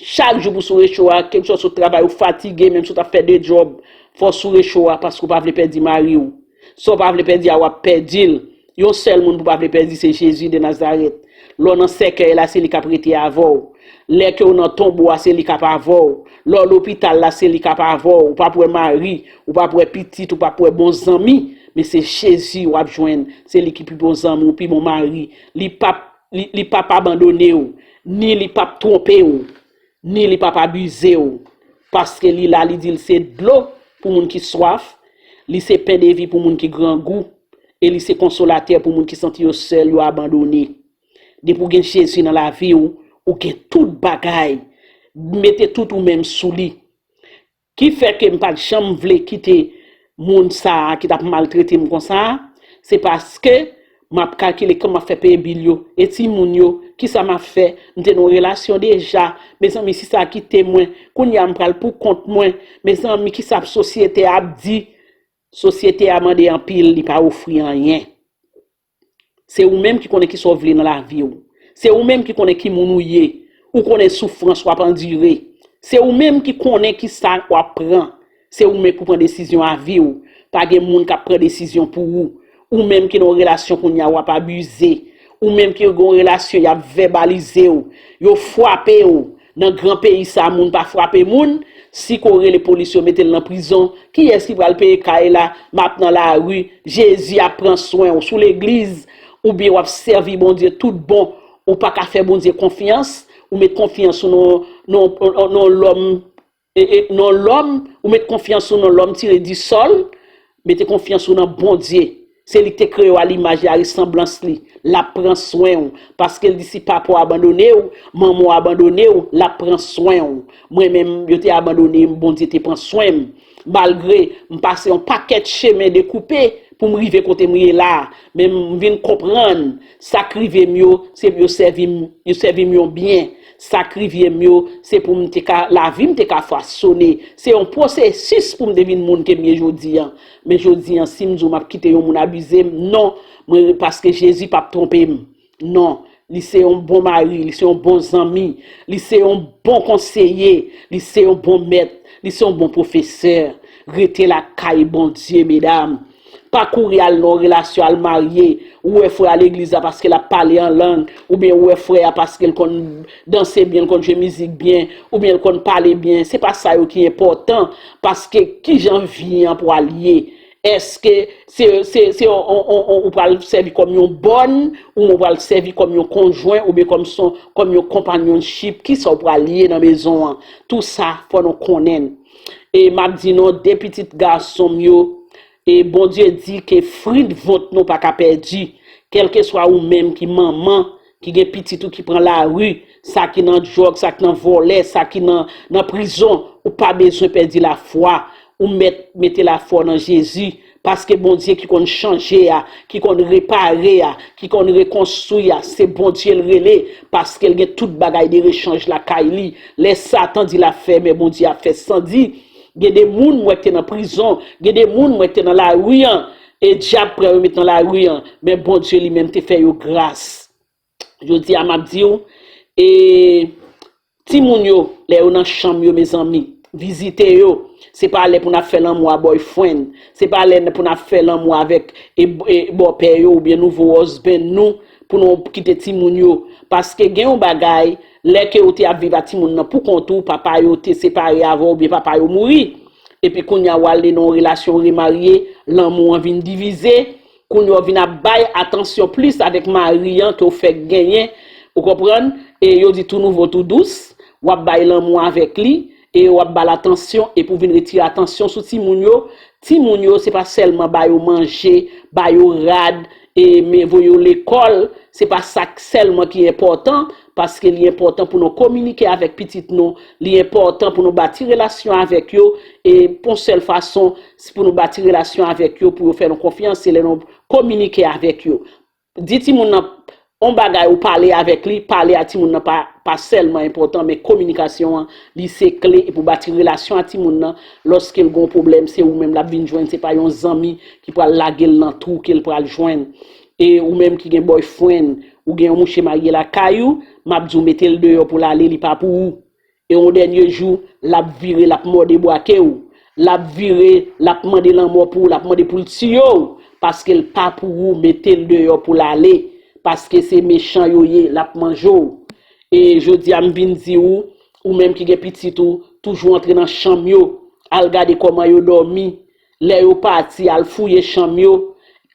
Chak jou pou sou recho a, kèlkeswa sot travay ou fatige, menm si w t ap fè de djòb, fò w sou recho a paske w pa vle pèdi mari w. Sa w pa vle pèdi a, w ap pèdi l. Yon sèl moun pou w pa vle pèdi, se Jezi de Nazarèt. Lè w nan sèkèy la, se li k ap rete avè w. Lè ke w nan tonbo a, se li k ap avè w. Lè w lopital la, se li k ap avè w. Ou p ap wè mari, ou p ap wè pitit, ou p ap wè bon zanmi, men se Jezi w ap jwenn. Se li ki pi bon zanmi w, pi bon mari. Li p ap, li, li p ap abandone w, ni li p ap twonpe w, ni li p ap abize w. Paske li la, li di l se dlo pou moun ki swaf, li se pen de vi pou moun ki grangou, e li se konsolatè pou moun ki santi yo sèl, yo abandone. Depi w gen Jezi nan lavi w, ou gen tout bagay. Mete tout ou menm sou li. Ki fè ke m pa t janm vle kite moun sa a ki t ap maltrete m konsa a, se paske m ap kalkile kòman m ap fè peye bil yo, e timoun yo, kisa m ap fè? M te nan yon relasyon deja. Mezanmi, si sa kite mwen, kounye a m pral pou kont mwen. Mezanmi, kisa sosyete a ap di? Sosyete a mande anpil, li pa ofri anyen. Se ou menm ki konnen kisa w vle nan lavi w. Se ou menm ki konnen ki moun ou ye. Ou konnen soufrans w ap andire. Se ou menm ki konnen ki sa w ap pran. Se ou menm ki pran desizyon a vi w. Pa gen moun k ap pran desizyon pou ou. Ou menm ki nan yon relasyon kounye a, w ap abize. Ou menm ki gen yon relasyon, y ap vèbalize w. Yo frape w. Nan gran peyi sa, moun pa frape moun. Si ko rele polis, yo mete l nan prizon. Kiyès ki pral peye kay la? M ap nan lari. Jezi ap pran swen w. Sou legliz, oubyen w ap sèvi Bondye tout bon. Ou pa ka fè Bondye konfyans. Ou met konfyans ou nan, nan, nan, nan lòm, e, e, nan lòm, ou met konfyans ou nan lòm tire di sòl, mete konfyans ou nan Bondye. Se li ki te kreye w a limaj e a resanblans li. L ap pran swen w. Paske l di si papa w abandone w, manman w abandone w, l ap pran swen w. Mwen menm, yo te abandone m, Bondye te pran swen m. Malgre m pase yon pakèt chemen dekoupe pou m rive kote m ye la a, men m vin konprann sa k rive m yo, se pou yo sèvi m, yo sèvi m yon byen. Sa k rive m yo, se pou m te ka, lavi m te ka fasone. Se yon pwosesis pou m te vin moun ke m ye jodi an. Men jodi an, si m di w m ap kite yon moun abize m, non, mwen, paske Jezi p ap twonpe m. Non, li se yon bon mari, li se yon bon zanmi, li se yon bon konseye, li se yon bon mèt, li se yon bon pwofesè. Rete lakay Bondye, medam. Pa kouri al nan yon relasyon, al marye. Ou wè frè a legliz la paske l ap pale an lang, oubyen ou wè frè a paske l konn danse byen, l konn jwe mizik byen, oubyen l konn pale byen. Se pa sa yo ki enpòtan, paske kijan vi an pral ye? Èske se, se, se, on, on, on, ou pral sèvi kòm yon bòn, ou ou pral sèvi kòm yon konjwen, oubyen kòm son, kòm yon companionship? Kisa ou pral ye nan mezon an? Tou sa, fò nou konnen l. E m ap di nou, de pitit gason m yo, e Bondye di ke frit vant nou pa ka pèdi. Kèlkeswa ou menm ki manman, ki gen pitit ou ki pran lari, sa ki nan dwòg, sa ki nan vòlè, sa ki nan, nan prizon, ou pa bezwen pèdi lafwa. Ou mèt mete lafwa w nan Jezi, paske Bondye ki konn chanje a, ki konn repare a, ki konn rekonstwi a, se Bondye l rele, paske l gen tout bagay de rechanj lakay li. Lè Satan di l ap fè, men Bondye ap fè san di. Gen de moun mwen te nan prizon, gen de moun mwen te nan lari an, e dyab pran yo met nan lari an, men Bondye li menm te fè yo gras. Jodi a m ap di w, e timoun yo, lè yo nan chanm yo, mezanmi, vizite yo. Se pa lè pou n ap fè lanmou a boyfriend. Se pa lè pou n ap fè lanmou avèk e, e bòpè yo oubyen nouvo husband nou pou nou kite timoun yo. Paske gen yon bagay, lè ke ou te ap viv a timoun nan pou kont ou, papa yo te separe avè w oubyen papa yo mouri. Epi kounye a w ale nan yon relasyon, w remarye, lanmou an vin divize. Kounye a w vin ap bay atansyon plis avèk mari an ke w fèk genyen. Ou konprann? E yo di tou nouvo tou dous. W ap bay lanmou avèk li. E w ap ba l atansyon. Epi w vin retire atansyon sou timoun yo. Timoun yo, se pa sèlman ba yo manje, ba yo rad, e men voye yo lekòl. Se pa sa sèlman ki enpòtan. Paske li enpòtan pou nou kominike avèk pitit nou, li enpòtan pou nou bati relasyon avèk yo, e pou yon sèl fason, se pou nou bati relasyon avèk yo, pou yo fè nou konfyans, se lè nou kominike avèk yo. Di timoun nan yon bagay ou pale avèk li, pale a timoun nan pa, pa sèlman enpòtan, men kominikasyon an, li se kle, e pou bati relasyon a timoun nan, lòske l gen yon pwoblèm, se ou menm l ap vin jwenn, se pa yon zanmi ki pral lage l nan twou ke l pral jwenn. E ou menm ki gen boyfriend, ou gen yon mouche marye lakay ou, m ap di w mete l deyò pou l ale, li pa pou ou. E yon dènye jou, l ap vire, l ap mòde bwake w. L ap vire, l ap mande lanmò pou w, l ap mande pou l tiye w. Paske l pa pou ou, mete l deyò pou l ale. Paske se mechan yo ye, l ap manje w. E jodi a, m vin di w, ou menm ki gen pitit ou, toujou antre nan chanm yo, al gade kòman yo dòmi. Lè yo pati, al fouye chanm yo,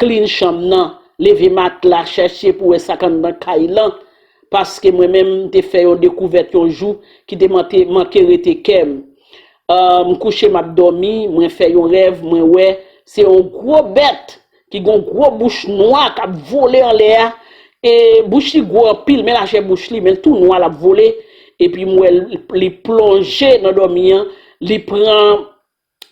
clean chanm nan, leve matla, chèche pou wè sa k anndan kay lan. Paske mwen menm, m te fè yon dekouvèt yon jou ki te mante-, manke rete kè m. Ah, m kouche, m ap dòmi, mwen fè yon rèv, mwen wè se yon gwo bèt ki gen yon gwo bouch nwa k ap vole anlè a. E bouch li gwo anpil, men lajè bouch li, men l tou nwa, l ap vole. Epi m wè l, li plonje nan dòmi an, li pran,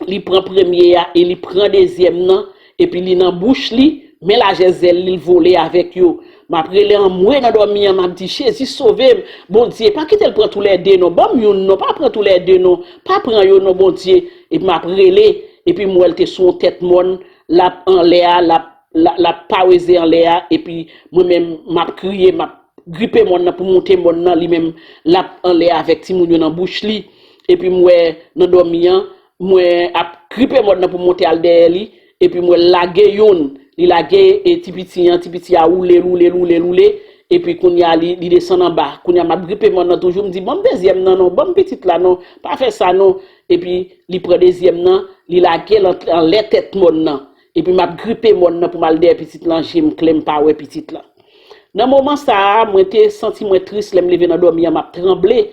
li pran premye a e li pran dezyèm nan, epi li nan bouch li, men lajè zèl li, l vole avèk yo. M ap rele anmwe nan dòmi an, m ap di, Jezi, sove m. Bondye, pa kite l pran toulède non. Ban m youn non, pa pran toulède non. Pa pran yo non, Bondye. Epi m ap rele, epi m wè l te sou yon tèt mòn, l ap anlè a, l ap, l ap, l ap paweze anlè a, epi mwen menm, m ap kriye, m ap gripe mòn nan pou monte mòn nan, li menm, l ap anlè avèk timoun yo nan bouch li. epi m wè nan dòmi an, m wè ap gripe mòn nan pou m monte al dèyè li, epi m wè l lage youn, li lage e ti piti an, ti piti a woule l, woule l, woule l, woule, epi kounye a li, li desann anba. Kounye a m ap gripe mòn nan toujou, m di, "Ban m dezyèm nan non, ban m pitit la non, pa fè sa non." Epi li pran dezyèm nan, li lage l an, anlè tèt mòn nan. Epi m ap gripe mòn nan pou m al dèyè pitit lan, je m klè, m pa wè pitit lan. Nan moman sa a, mwen te santi mwen tris, lè m leve nan dòmi an, m ap tranble.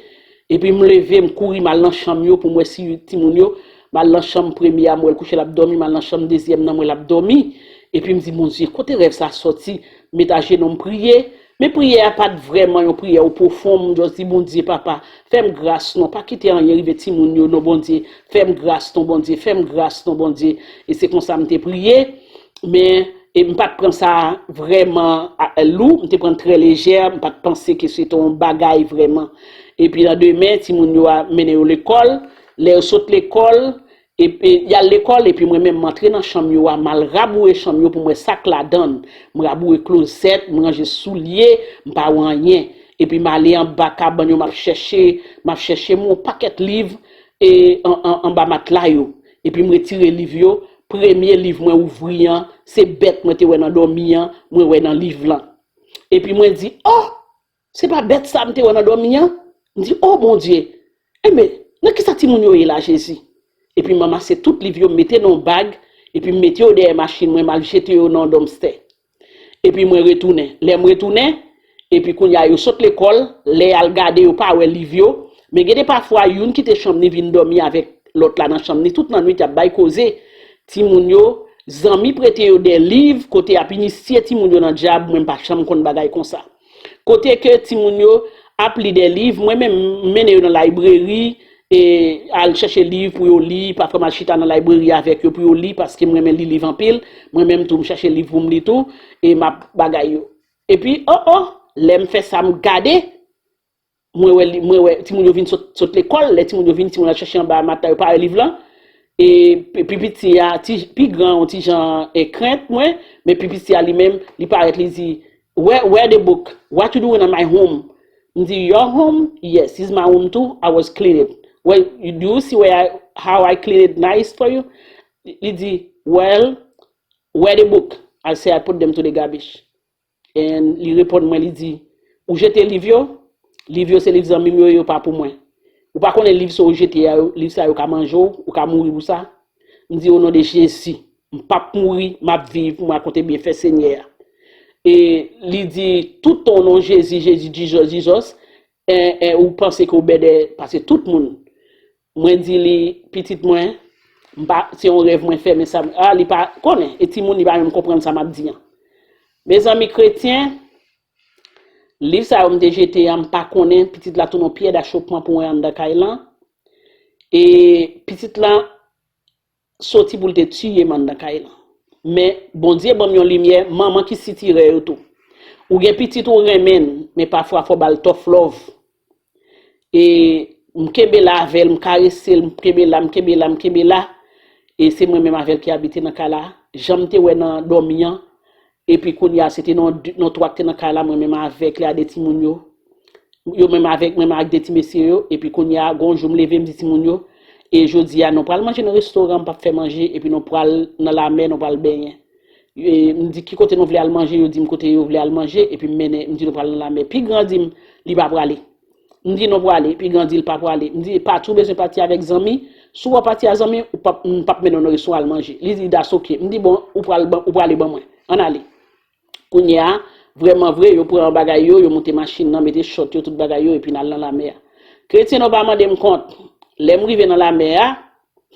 Epi m leve, m kouri, m al nan chanm yo pou m wè si timoun yo. M al nan chanm premye a, m wè l kouche, l ap dòmi, m al nan chanm dezyèm nan, m wè l ap dòmi. Epi m di, "Bondye, kote rèv sa sòti?" M met ajenou, m priye. Men priyè a pa t vrèman yon priyè ou pwofon, m just di, "Bondye, papa, fè m gras non, pa kite anyen rive timoun yo non, Bondye, fè m gras non, Bondye, fè m gras non, Bondye." E se konsa m te priye, men e m pa t pran sa vrèman a- lou, m te pran l trè lejè, m pa t panse ke se te yon bagay vrèman. Epi nan demen, timoun yo a mennen yo lekòl, lè yo sot lekòl, epi y al lekòl, epi mwen menm m antre nan chanm yo a, m al raboure chanm yo pou m wè sa k ladan l. M raboure klozèt, m ranje soulye, m pa wè anyen. Epi m ale anba kabann yo, m ap chèche, m ap chèche m wè yon pakèt liv e an, an, anba matla yo. Epi m retire liv yo, premye liv mwen ouvri an, se bèt mwen te wè nan dòmi an, mwen wè nan liv lan. Epi mwen di, "Oh, se pa bèt sa m te wè nan dòmi an?" M di, "Oh, Bondye, enben, nan kisa timoun yo ye la, Jezi?" Epi m ranmase tout liv yo, m mete nan yon bag, epi m mete yo dèyè machin mwen, m al jete yo nan yon dòmstè. Epi mwen retounen. Lè m retounen, epi kounye a yo sot lekòl, lè y al gade, yo pa wè liv yo. Men gen de pafwa, youn kite chanm ni vin dòmi avèk lòt la nan chanm ni, tout nannwit y ap bay koze. Timoun yo, zanmi prete yo de liv, kote y ap inisye timoun yo nan dyab, mwen m pa janm konn bagay konsa. Kote ke timoun yo ap li de liv, mwen menm m mennen yo nan library, e al chèche liv pou yo li, pafwa m al chita nan library avèk yo pou yo li, paske m renmen li liv anpil, mwen menm tou m chèche liv pou m li tou, e m ap bagay yo. Epi, oh, oh, lè m fè sa, m gade, mwen wè, li- mwen wè timoun yo vin sot, sot lekòl, lè timoun yo vin, timoun al chèche anba matla, yo pa wè liv lan, e pi pi piti a, ti, pi gran an, ti jan e krent mwen, men pi piti a li menm, li parèt, li di, "Where, where the book? What you doing in my home?" M di, "Your home? Yes, it's my home too. I was cleaning." "Well, you- do you see where I, how I clean it nice for you?" Li di, "Well, where the book?" I say, "I put them to the garbage." And li reponn mwen, li di, "Ou jete liv yo? Liv yo se liv zanmi m yo, yo pa pou mwen. Ou pa konnen liv sa ou jete a, yo- liv sa yo ka manje w, ou ka mouri pou sa." M di, "O non de Jezi, m p ap mouri, m ap viv pou m rakonte byenfè Senyè a." E li di, "Tout tan o non Jezi, Jezi, Jizòs, Jizòs, e, e, ou panse ke ou bèdè pase tout moun." Mwen di li, "Pitit mwen, m pa, se yon rèv mwen fè, men sa, a, li pa konnen, e timoun, li pa menm konprann sa m ap di an." Mezanmi kretyen, liv sa yo m te jete an, m pa konnen, pitit la tounen yon pyè dachopman pou mwen anndan kay lan. E pitit lan soti pou l te tiye m anndan kay lan. Men Bondye ban m yon limyè, manman ki sitirè yo tou. Ou gen pitit ou renmen l, men pafwa fò w ba l tough love. E m kenbe la avè l, m karese l, m kenbe la, m kenbe la, m kenbe la. E se mwen menm avè l ki abite nan kay la. Jan m te wè nan dòmi an, epi kounye a, se te non, non twa ki te nan kay la, mwen menm avèk li a de timoun yo. Yo menm avèk, mwen menm ak de ti mesye yo, epi kounye a, gon jou m leve, m di timoun yo, e jodi a, nou pral manje nan restoran, m p ap fè manje, epi nou pral nan lamè, nou pral benyen. E m di, "Ki kote nou vle al manje?" Yo di m kote yo vle al manje, epi m mennen, m di, "Nou pral nan lamè." Pi gran di m, li pa prale. M di, "Nou prale." Pi gran di, li pa prale. M di, "Pati, ou bezwen pati avèk zanmi. Si w ap pati a zanmi, ou p ap, m p ap mennen w nan restoran al manje." Li di, "That's ok." M di, "Bon, ou pral ban- ou prale ban mwen. Ann ale." Kounye a, vrèman vre, yo pran bagay yo, yo moute machin nan, mete chòt yo, tout bagay yo, epi n al nan lamè a. Kretyen, nou pa mande m kont. Lè m rive nan lamè a,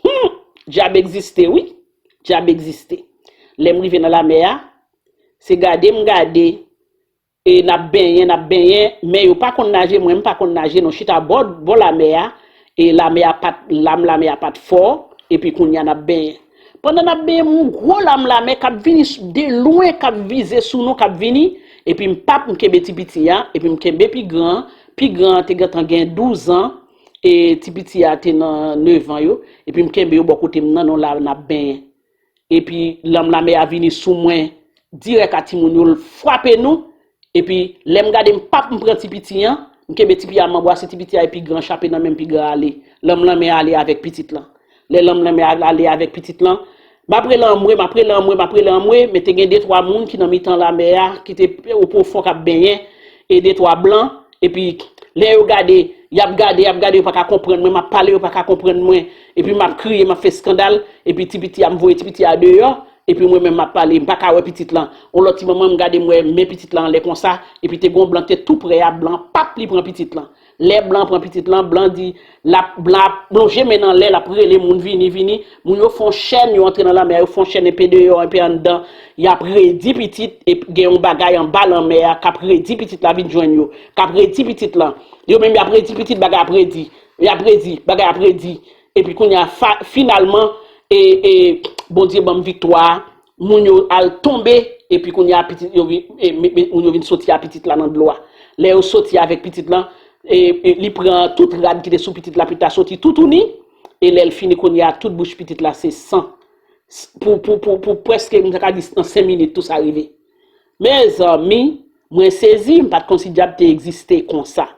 hmm, dyab egziste, wi. Dyab egziste. Lè m rive nan lamè a, se gade m gade, e n ap benyen, n ap benyen, men yo pa konn naje, mwen m pa konn naje, nou chita bò, bò lamè a, e lamè a pa t, lam lamè a pa t fò, epi kounye a n ap benyen. Pandan n ap benyen, m wè yon gwo lam lamè k ap vini s- de lwen, k ap vize sou nou, k ap vini, epi m p ap, m kenbe ti piti a, epi m kenbe pi gran an, pi gran an te gentan gen douz an, e ti piti a te nan nèf an yo, epi m kenbe yo bò kote m nan, nou la n ap benyen. Epi lam lamè a vini sou mwen dirèk a timoun yo, l frape nou. Epi lè m gade m p ap, m pran ti piti an, M kenbe ti pye a, m anbrase ti piti a, epi gran chape nan men m, pi gran ale. Lanm lanmè a ale avèk pitit lan. Lè lanm lanmè a ale avèk pitit lan, m ap rele anmwe, m ap rele anmwe, m ap rele anmwe, men te gen de twa moun ki nan mitan lanmè a, ki te o pwofon k ap benyen, e de twa blan, epi lè yo gade, y ap gade, y ap gade, yo pa ka konprann mwen, m ap pale, yo pa ka konprann mwen, epi m ap kriye, m ap fè eskandal, epi ti piti a, m voye ti piti a deyò, epi mwen menm m ap pale, m pa ka wè pitit lan. On lòt ti manman, m gade, m wè men pitit lan anlè konsa, epi te gen yon blan ki te tou prè a, blan pap li pran pitit lan. Lè blan pran pitit lan, blan di, l ap, blan ap lonje men nan lè, l ap rele moun vini, vini. Moun yo fè yon chèn, yo antre nan lanmè a, yo fè yon chèn enpe deyò, enpe anndan. Y ap redi pitit, e gen yon bagay anba lanmè a k ap redi pitit la vin jwenn yo, k ap redi pitit lan. Yo menm y ap redi pitit, bagay ap redi. Y ap redi, bagay ap redi. Epi kounye a, fa- finalman, e, e, Bondye ban m viktwa a. Moun yo al tonbe, epi kounye a pitit yo vin, e, me- me- moun yo vin soti a pitit la nan dlo a. Lè yo soti avèk pitit lan, e, e, li pran tout rad ki te sou pitit la, pitit la soti toutouni, e lè l fini kounye a, tout bouch pitit la se san. S- Pou, pou, pou, pou prèske, m ta ka di, nan senk minit, tou sa rive. Mezanmi, mwen sezi, m pa t konn si dyab te egziste konsa.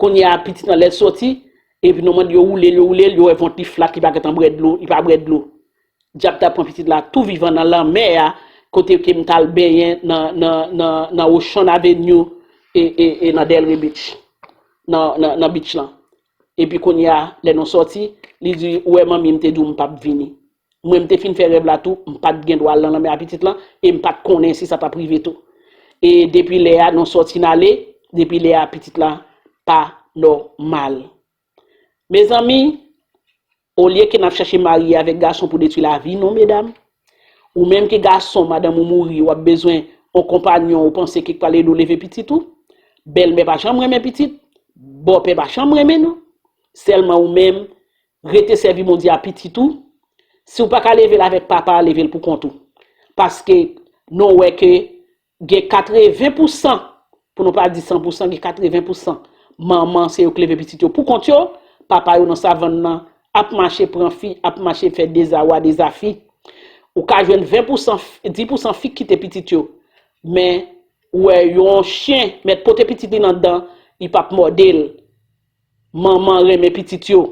Kounye a, pitit lan lè l soti, epi nou mande yo woule l, yo woule l, yo wè vant li flat, li pa gentan bwè dlo, li pa bwè dlo. Dyab ta pran pitit la tou vivan nan lanmè a, kote ke m t al benyen nan, nan, nan, nan Ocean Avenue e, e, e nan Delray Beach, nan, nan, nan beach lan. Epi kounye a, lè nou sòti, li di, ou wè manmi, m te di w m p ap vini. Mwen, m te fin fè rèv la tou, m pa t gen dwa al nan lanmè a pitit lan, e m pa t konnen si sa t ap rive tou. E depi lè a, nou sòti n ale, depi lè a, pitit la pa nòmal. Mezanmi, olye ke n ap chache marye avèk gason pou detwi lavi nou, medam. Ou menm ki gason, madanm ou mouri, w ap bezwen yon konpanyon, ou panse ki pral ede w leve pitit ou. Bèlmè pa janm renmen pitit, bòpè pa janm renmen nou. Sèlman ou menm, rete sèvi Bondye a pitit ou. Si w pa ka leve l avèk papa, leve l pou kont ou. Paske nou wè ke gen katreven pousan, pou nou pa di san pousan, gen katreven pousan manman se yo k leve pitit yo pou kont yo, papa yo nan savann nan ap mache pran fi, ap mache fè dezawa dezafi. Ou ka jwenn ven pousan, dis pousan fi k kite pitit yo, men ou wè yon chen mèt pote pitit li nan dan, li p ap mòde l. Manman renmen pitit yo.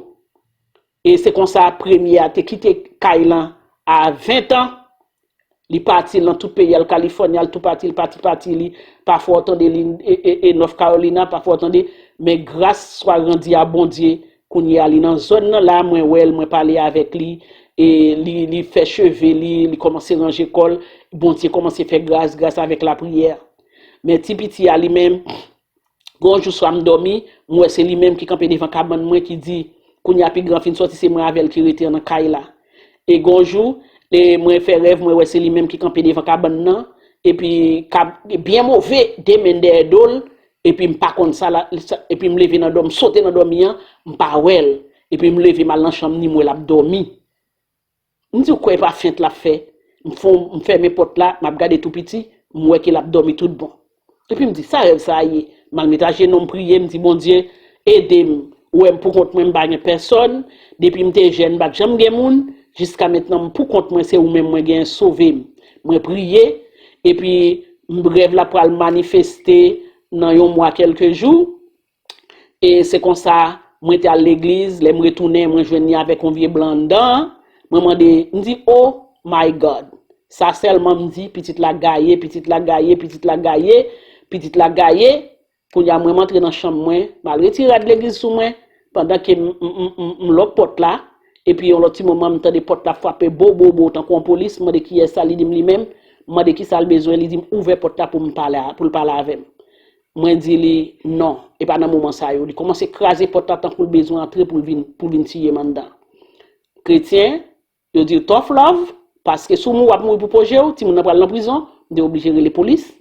E se konsa premye a te kite kay lan a ven tan. Li pati nan tout peyi a, l California, l tou pati, l pati, pati, li, pafwa w tande li e, e, e North Carolina, pafwa w tande, men gras swa randi a Bondye, kounye a li nan zòn nan la, mwen wè l, mwen pale avèk li, e li, li fè cheve li, li kòmanse ranje kò l, Bondye kòmanse fè gras, gras avèk lapriyè. Men ti piti a li menm, Gon jou swa m dòmi, m wè se li menm ki kanpe devan kabann mwen ki di, kounye a pi gran fin sòti, se mwen avè l ki rete nan kay la. E gon jou, e mwen fè rèv, mwen wè se li menm ki kanpe devan kabann nan, epi k ap byen move, de men dèyè do l, epi m pa konn sa la, sa- epi m leve nan dòmi, m sote nan dòmi an, m pa wè l. Epi m leve m al nan chanm ni, m wè l ap dòmi. M di, ou kwè e pa fent l ap fè? M fon, m fèmen pòt la, m ap gade tou piti, m wè ke l ap dòmi tout bon. Epi m di, sa rèv sa a ye? M al met ajenou m priye, m di, Bondye, ede m. Ou wè m pou kont mwen, m pa gen pèsòn. Depi m te jèn, m pa t janm gen moun. Jiska mentnan, m pou kont mwen, se ou menm mwen genyen, sove m. Mwen priye, epi m- rèv la pral manifeste nan yon mwa kèlke jou. E se konsa, mwen te al legliz, lè m retounen, mwen jwenn li avèk yon vye blan anndan an. Mwen mande, m di, oh my God! Sa sèlman m di, pitit la gaye, pitit la gaye, pitit la gaye, pitit la gaye. Kounye a, mwen m antre nan chanm mwen, m al retire rad legliz sou mwen, pandan ke m, m, m, m, m lòk pòt la, epi yon lòt ti moman, m tande pòt la frape bo, bo, bo, tankou yon polis, m mande kiyès sa, li di m li menm, m mande kisa l bezwen, li di m ouvè pòt la pou m pale a, pou l pale avè m. Mwen di li non, e pa nan moman sa yo. Li kòmanse kraze pòt la tankou l bezwen antre pou l vin, pou l vin tiye m anndan. Kretyen, yo di tough love, paske si w mouri, w ap mouri pou pwoje w, timoun nan pral nan prizon, m te oblije rele polis.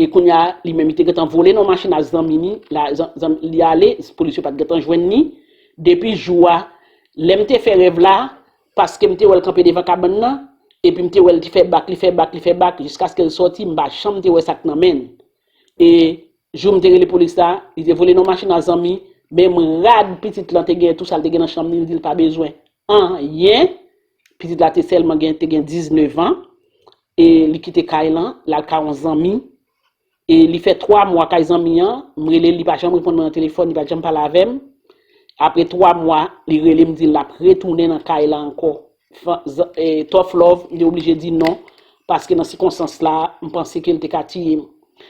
E kounye a, li menm, li te gentan vole nan machin a zanmi ni, la, zan, zan, li ale, polis yo pa t gentan jwenn ni. Depi jou a, lè m te fè rèv la, paske m te wè l kanpe devan kabann nan, epi m te wè l fè bak, li fè bak, li fè bak, jiskaske l sòti, m pa janm te wè sa k nan men l. E jou m te rele polis la, li te vole nan machin a zanmi, menm rad pitit lan te gen, tou sa l te gen nan chanm li, li di l pa bezwen anyen. Pitit la te sèlman gen, te gen diznèf an, e li kite kay lan, l al kay yon zanmi. E li fè twa mwa kay zanmi an, m rele l, li pa janm reponn mwen nan telefòn, li pa janm pale avè m. Apre twa mwa, li rele m, di l l ap retounen nan kay la ankò. Fa- z- e, Tough love, m te oblije di non, paske nan sikonstans la, m panse ke l te ka tiye m.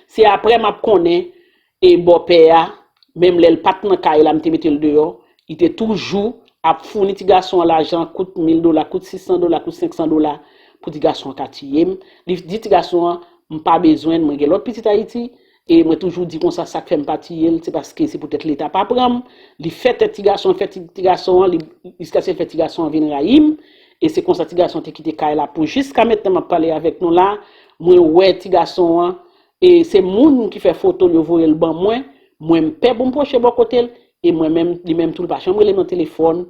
Se apre m ap konnen, e bòpè a, menm lè l pa t nan kay la, m te mete l deyò, li te toujou ap founi ti gason an lajan, kout mil dola, kout sis san dola, kout senk san dola, pou ti gason an ka tiye m. Li di ti gason an, m pa bezwen l, mwen gen lòt pitit Ayiti, e mwen toujou di konsa, sa k fè m pa tiye l, se paske se poutèt Leta pa pran m. Li fè tèt ti gason an, fè ti, ti gason an, li, jiskaske l fè ti gason an vin rayi m, e se konsa ti gason an te kite kay la pou jiska mentnan m ap pale avèk nou la, mwen wè ti gason an, e se moun ki fè foto l yo voye l ban mwen, mwen m pè pou m pwoche bò kote l, e mwen menm, li menm tou, li pa janm rele m nan telefòn,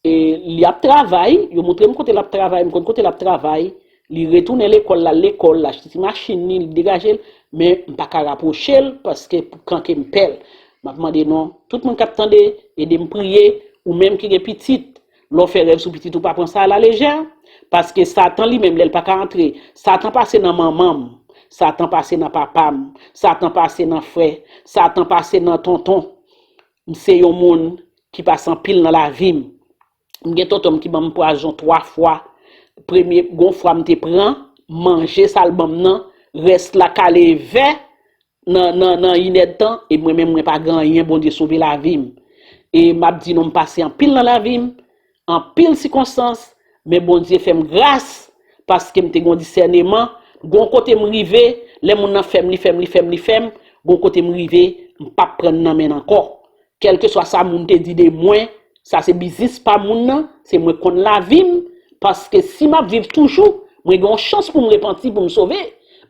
e li ap travay, yo montre m kote l ap travay, m konn kote l ap travay, li retounen lekòl, l al lekòl, l achte ti machin li, li degaje l, men m pa ka rapwoche l, paske pou kanke m pè l. M ap mande non, tout moun k ap tande, ede m priye, ou menm ki gen pitit, lè w fè rèv sou pitit ou, pa pran sa alalejè, paske Satan li menm, lè l pa ka antre, Satan pase nan manman m, Satan pase nan papa m, Satan pase nan frè, Satan pase nan tonton. M se yon moun ki pase anpil nan lavi m. M gen tonton m ki ban m pwazon twa fwa. Premye, gon fwa m te pran, manje sa l ban m nan, rès la kale vè nan, nan, nan inèdtan, e mwen menm, mwen pa gen anyen, Bondye sove lavi m. E m ap di nou, m pase anpil nan lavi m, anpil sikonstans, men Bondye fè m gras, paske m te gen yon disèneman, gon kote m rive, lè moun nan fè m, li fè m, li fè m, li fè m, gon kote m rive, m p ap pran nan men l ankò. Kèlkeswa sa moun te di de mwen, sa se biznis pa moun nan, se mwen konn lavi m, paske si m ap viv toujou, mwen gen yon chans pou m repanti, pou m sove.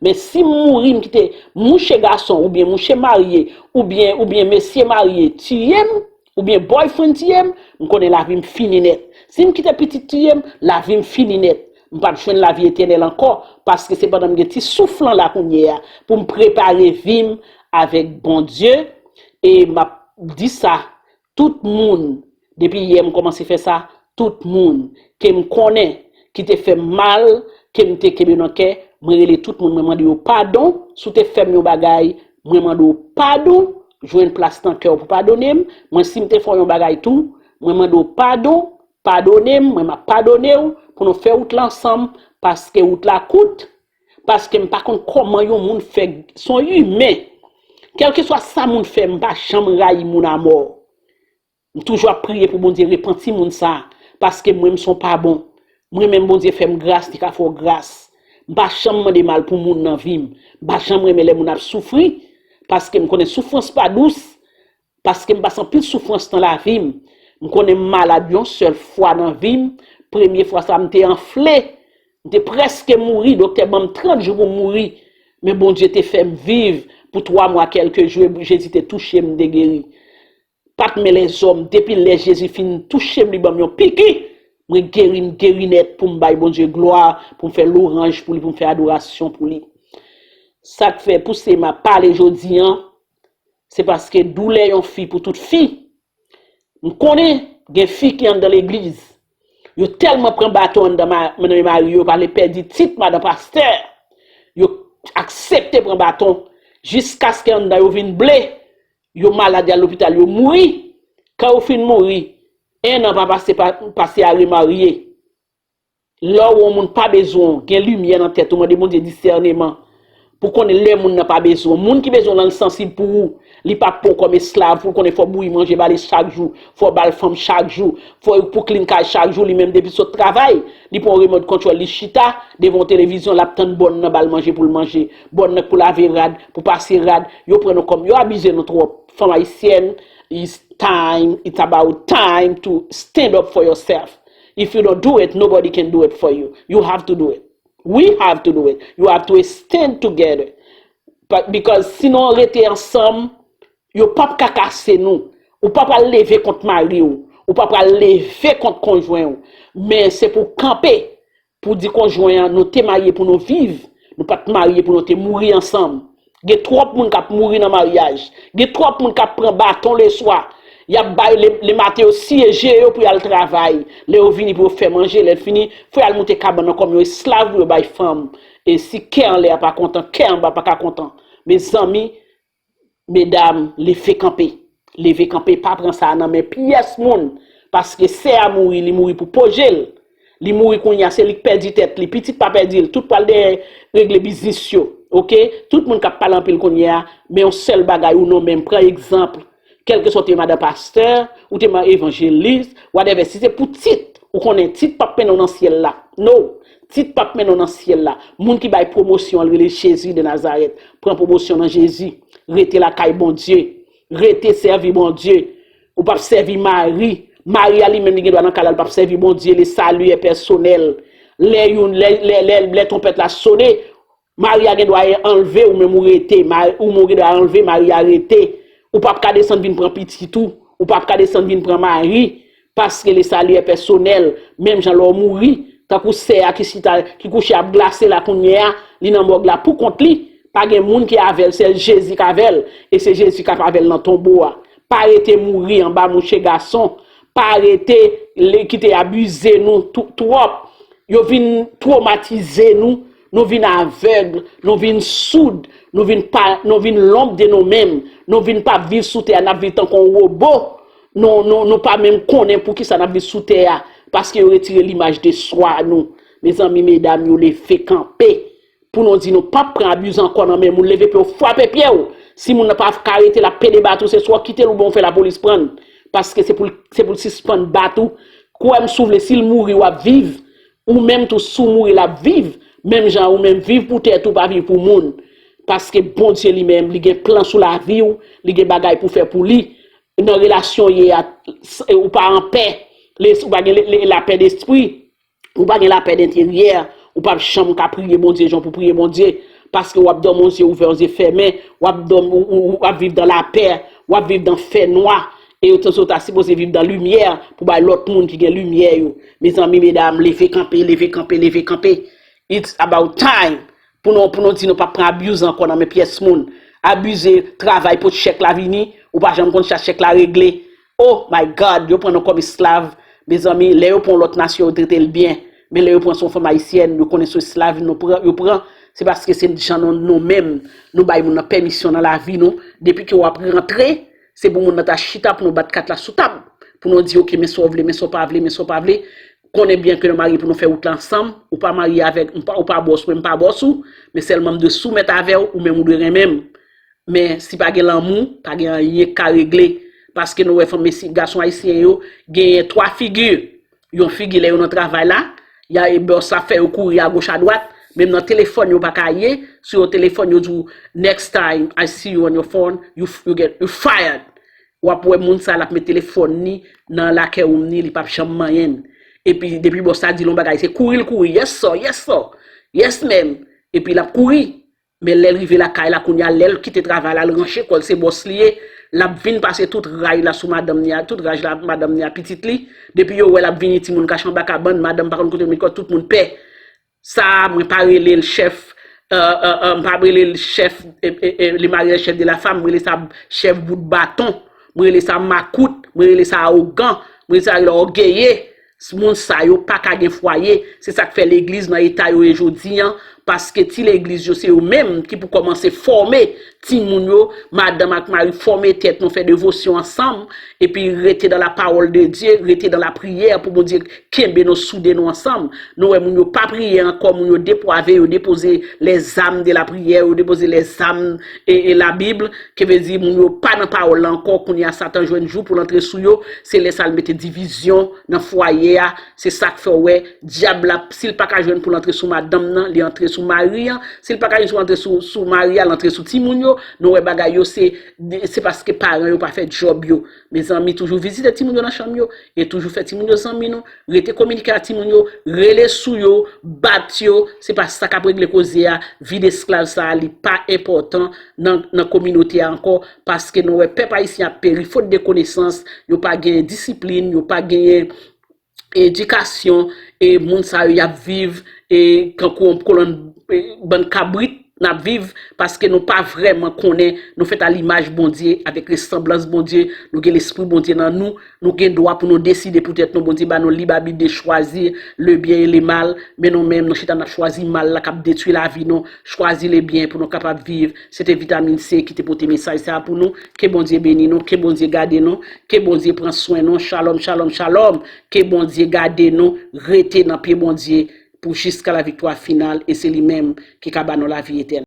Men si m mouri, m kite mouche gason, oubyen mouche marye, oubyen, oubyen mesye marye tiye m, oubyen boyfriend tiye m, m konnen lavi m fini nèt. Si m kite pitit tiye m, lavi m fini nèt. M p ap jwenn lavi etènèl ankò, paske se pandan m gen ti souf lan la kounye a, pou m prepare vi m avèk Bondye, e m ap di sa, tout moun, depi yè m kòmanse fè sa, tout moun ke m konnen ki te fè m mal, ke m te kenbe nan kè, mwen rele tout moun, mwen mande yo padon, si w te fè m yon bagay, mwen mande w padon, jwenn plas nan kè w pou padone m, mwen si m te fè w yon bagay tou, mwen mande w padon, padone m, mwen m ap padone w, pou nou fè wout la ansanm, paske wout la kout, paske m pa konn kòman yon moun fè, se yon imen. Kèlkeswa sa moun fè, m pa janm rayi moun amò. M toujou ap priye pou Bondye repanti moun sa, paske mwen m se yon pa bon. Mwen menm Bondye fè m gras, li ka fè w gras. M pa janm mande mal pou moun nan vi m. M pa janm renmen lè moun ap soufri, paske m konnen soufrans pa dous, paske m pase anpil soufrans nan lavi m. M konnen m malad yon sèl fwa nan vi m. Premye fwa sa, m te anfle. M te prèske mouri. Doktè ban m trant jou pou m mouri. Men Bondye te fè m viv pou twa mwa kèlke jou, e Jezi te touche m, m te geri. Pa t men lèzòm. Depi lè Jezi fin touche m, li ban m yon piki, mwen geri, m geri nèt pou m bay Bondye glwa, pou m fè lwanj pou li, pou m fè adorasyon pou li. Sa k fè pouse m ap pale jodi an, se paske doulè yon fi pou tout fi. M konnen gen fi ki anndan legliz. Yo tèlman pran baton anndan ma- nan men mari yo, yo pa vle pèdi tit madan pastè. Yo aksepte pran baton jiskaske anndan yo vin ble. Yo malad, y al lopital, yo mouri. Kan yo fin mouri, en an pa pase, pa, pase a remarye. Lè w wè yon moun pa bezwen w, gen limyè nan tèt ou, mande Bondye disèneman pou konnen lè moun nan pa bezwen w. Moun ki bezwen w lan, l sansib pou ou. Li pa pran w kòm esklav pou l konnen fò w bouyi manje ba li chak jou, fò w ba l fanm chak jou, fò pou clean kay chak jou, li menm depi sot travay, li pran yon remote control, li chita devan yon televizyon, l ap tann bòn nan ba l manje pou l manje, bòn nan pou lave rad, pou pase rad, yo pran nou kòm, yo abize nou twòp. Fanm ayisyèn, it's time, it's about time to stand up for yourself. If you don't do it, nobody can do it for you. You have to do it. We have to do it. You have to stand together. But because si nou rete ansanm, yo p ap ka kase nou. Ou pa pral leve kont mari w. Ou pa pral leve kont konjwen w. Men se pou w kanpe, pou w di konjwen an, nou te marye pou nou viv. Nou pa t marye pou nou te mouri ansanm. Gen twòp moun k ap mouri nan maryaj. Gen twòp moun k ap pran baton leswa. Y ap bay le, lematen yo siye je yo pou y al travay. Lè yo vini pou yo fè manje, lè l fini, fò y al moute kabann nan kòm yon esklav pou yo bay fanm. E si kè anlè a pa kontan, kè anba pa ka kontan. Mezanmi, medam, leve kanpe. Leve kanpe, pa pran sa nan men pyès moun. Paske sè a mouri, li mouri pou po je l. Li mouri kounye a, se li k pèdi tèt li. Pitit pa pèdi l, tout pral dèyè regle biznis yo. Oke? Tout moun k ap pale anpil kounye a, men yon sèl bagay ou non menm, pran egzanp. Kèlkeswa w te madan pastè, ou te madan evanjelis, whatever, si se pou tit, ou konnen tit p ap mennen w nan syèl la. No, tit p ap mennen w nan syèl la. Moun ki bay pwomosyon an, l rele Jezi de Nazarèt. Pran pwomosyon nan Jezi. Rete lakay Bondye. Rete sèvi Bondye. Ou p ap sèvi Mari. Mari a li menm li gen dwa nan kay la, li p ap sèvi Bondye. Le salut est personnel. Lè youn, lè, lè, lè, lè twonpèt la sone, Mari a gen dwa anlve, ou menm ou rete. Mari, ou menm ou gen dwa anlve, Mari a rete. Ou p ap ka desann vin pran pitit ou. Ou p ap ka desann vin pran mari. Paske le salut est personnel. Menm jan lè w mouri, tankou sè a ki chita, ki kouche ap glase la kounye a, li nan mòg la pou kont li. Pa gen moun ki avè l, sèl Jezi k avè l. E se Jezi k ap avè l nan tonbo a. Pa rete mouri anba mouche gason. Pa rete kite y abize nou twòp. Yo vin twomatize nou. Nou vin avèg, nou vin soud, nou vin pa, nou vin lonb de nou menm, nou vin pa viv sou tè a, n ap viv tankou yon wobo. Nou, nou, nou pa menm konnen poukisa n ap viv sou tè a, paske yo retire limaj de swa nou. Mezanmi, medam yo, leve kanpe. Pou nou di nou p ap pran abiz ankò nan men moun, leve pye w, frape pye w. Si moun nan pa ka rete, l ap pede bat ou, se swa w kite l oubyen w fè lapolis pran l. Paske se pou l, se pou l sispann bat ou. Kwè m, si w vle, si l mouri, w ap viv. Ou menm tou, si w mouri, l ap viv. Menm jan ou menm viv pou tèt ou, pa viv pou moun. Paske Bondye li menm, li gen plan sou lavi w, li gen bagay pou fè pou li. Nan relasyon w ye a, ou pa anpè, ou pa gen lapè despri, ou pa gen lapè denteryè, ou p ap janm ka priye Bondye jan pou priye Bondye. Paske w ap dòmi yon zye ouvè, yon zye fèmen, w ap dòmi, w ap viv dan lapè, w ap viv dan fènwa. E yo ta sipoze viv dan limyè pou bay lòt moun ki gen limyè yo. Mezanmi, medam, leve kanpe, leve kanpe, leve kanpe. It's about time pou nou, pou nou di nou p ap pran abuse ankò nan men pyès moun. Abize, travay, pot chèk la vini, ou pa janm konn sa chèk la regle. Oh my God, yo pran nou kòm esklav. Mezanmi, lè yo pran yon lòt nasyon, yo trete l byen. Men lè yo pran se yon fanm ayisyèn, yo konnen se esklav nou pran, yo pran, se paske se jan nou, nou menm, nou bay moun nan pèmisyon nan lavi nou. Depi ke w ap rantre, se pou moun nan ta chita pou nou bat kat la sou tab. Pou nou di, oke, men sa w vle, men sa w pa vle, men sa w pa vle. Konnen byen ke nou marye pou nou fè wout la ansanm. Ou pa marye avèk, ou pa, ou pa bòs mwen, m pa bòs ou. Men sèlman m dwe soumèt avè w, ou menm ou dwe renmen m. Men si pa gen lanmou, pa gen anyen k ka regle. Paske nou wè fanm mesi, gason ayisyen yo genyen twa figi. Yon figi lè yo nan travay la, y a, e bòs la fè yo kouri agoch adwat. Menm nan telefòn yo pa ka ye. Si yo telefòn yo di w, next time I see you on your phone, you, you get, you fired. W ap wè moun sa l ap met telefòn ni nan lakè woum ni, li p ap janm manyen l. Epi depi bòs la di l yon bagay, se kouri l kouri, yes sir, yes sir, yes ma'am. Epi l ap kouri. Men lè l rive lakay la kounye a, lè l kite travay la, l ranche kò l, se bòs li ye, l ap vin pase tout ray la sou madanm ni a, tout raj la madanm ni a, pitit li. Depi yo wè l ap vini, timoun kache anba kabann, madanm pa konn kote l met kò l, tout moun pè. Sa a, mwen pa rele l chèf, euh, euh, euh, m pa rele l chèf, eh, eh, eh, le mari en chef de la femme, mwen rele sa chèf bout baton, mwen rele sa makout, mwen rele sa awogan, mwen rele sa ògeye. Moun sa yo pa ka gen fwaye. Se sa k fè legliz nan eta yo ye jodi an, paske ti legliz yo se yo menm ki pou kòmanse fòme timoun yo, madanm ak mari fòme tèt nou, fè devosyon ansanm, epi rete dans la parole de Dieu, rete dans la prière pou Bondye kenbe nou, soude nou ansanm. Nou wè moun yo pa priye ankò, moun yo depwave, yo depoze les armes de la prière, yo depoze les armes e, e la Bible, ke vle di moun yo pa nan pawòl la ankò, kounye a Satan jwenn jou pou l antre sou yo, se lè sa l mete divizyon nan fwaye a, se sa k fè w wè dyab la, si l pa ka jwenn pou l antre sou madanm nan, li antre sou mari an, si l pa ka jwenn pou l antre sou, sou mari a, l antre sou timoun yo, nou wè bagay yo se, se paske paran yo pa fè djòb yo. Mezanmi, toujou vizite timoun yo nan chanm yo, e toujou fè timoun yo zanmi nou, rete kominike ak timoun yo, rele sou yo, bat yo, se pa sa k ap regle koze a, vi d esklav sa a, li pa enpòtan nan, nan kominote a ankò, paske nou wè pèp ayisyen ap peri fot de konesans, yo pa genyen disiplin, yo pa genyen edikasyon, e moun sa yo y ap viv, e kankou yon kolonn, e, bann kabrit, n ap viv, paske nou pa vrèman konnen, nou fèt a limaj Bondye, avèk resanblans Bondye, nou gen Lespri Bondye nan nou, nou gen dwa pou nou deside pou tèt nou. Bondye ba nou lib abit de chwazi le byen e le mal, men nou menm, nou chita n ap chwazi mal la k ap detwi lavi nou, chwazi le byen pou nou kapab viv. Se te Vitamin C ki te pote mesaj sa a pou nou. Ke Bondye beni nou, ke Bondye gade nou, ke Bondye pran swen nou. Shalom, shalom, shalom. Ke Bondye gade nou, rete nan pye Bondye pou jiska la viktwa final, e se li menm ki ka ba nou lavi etènèl.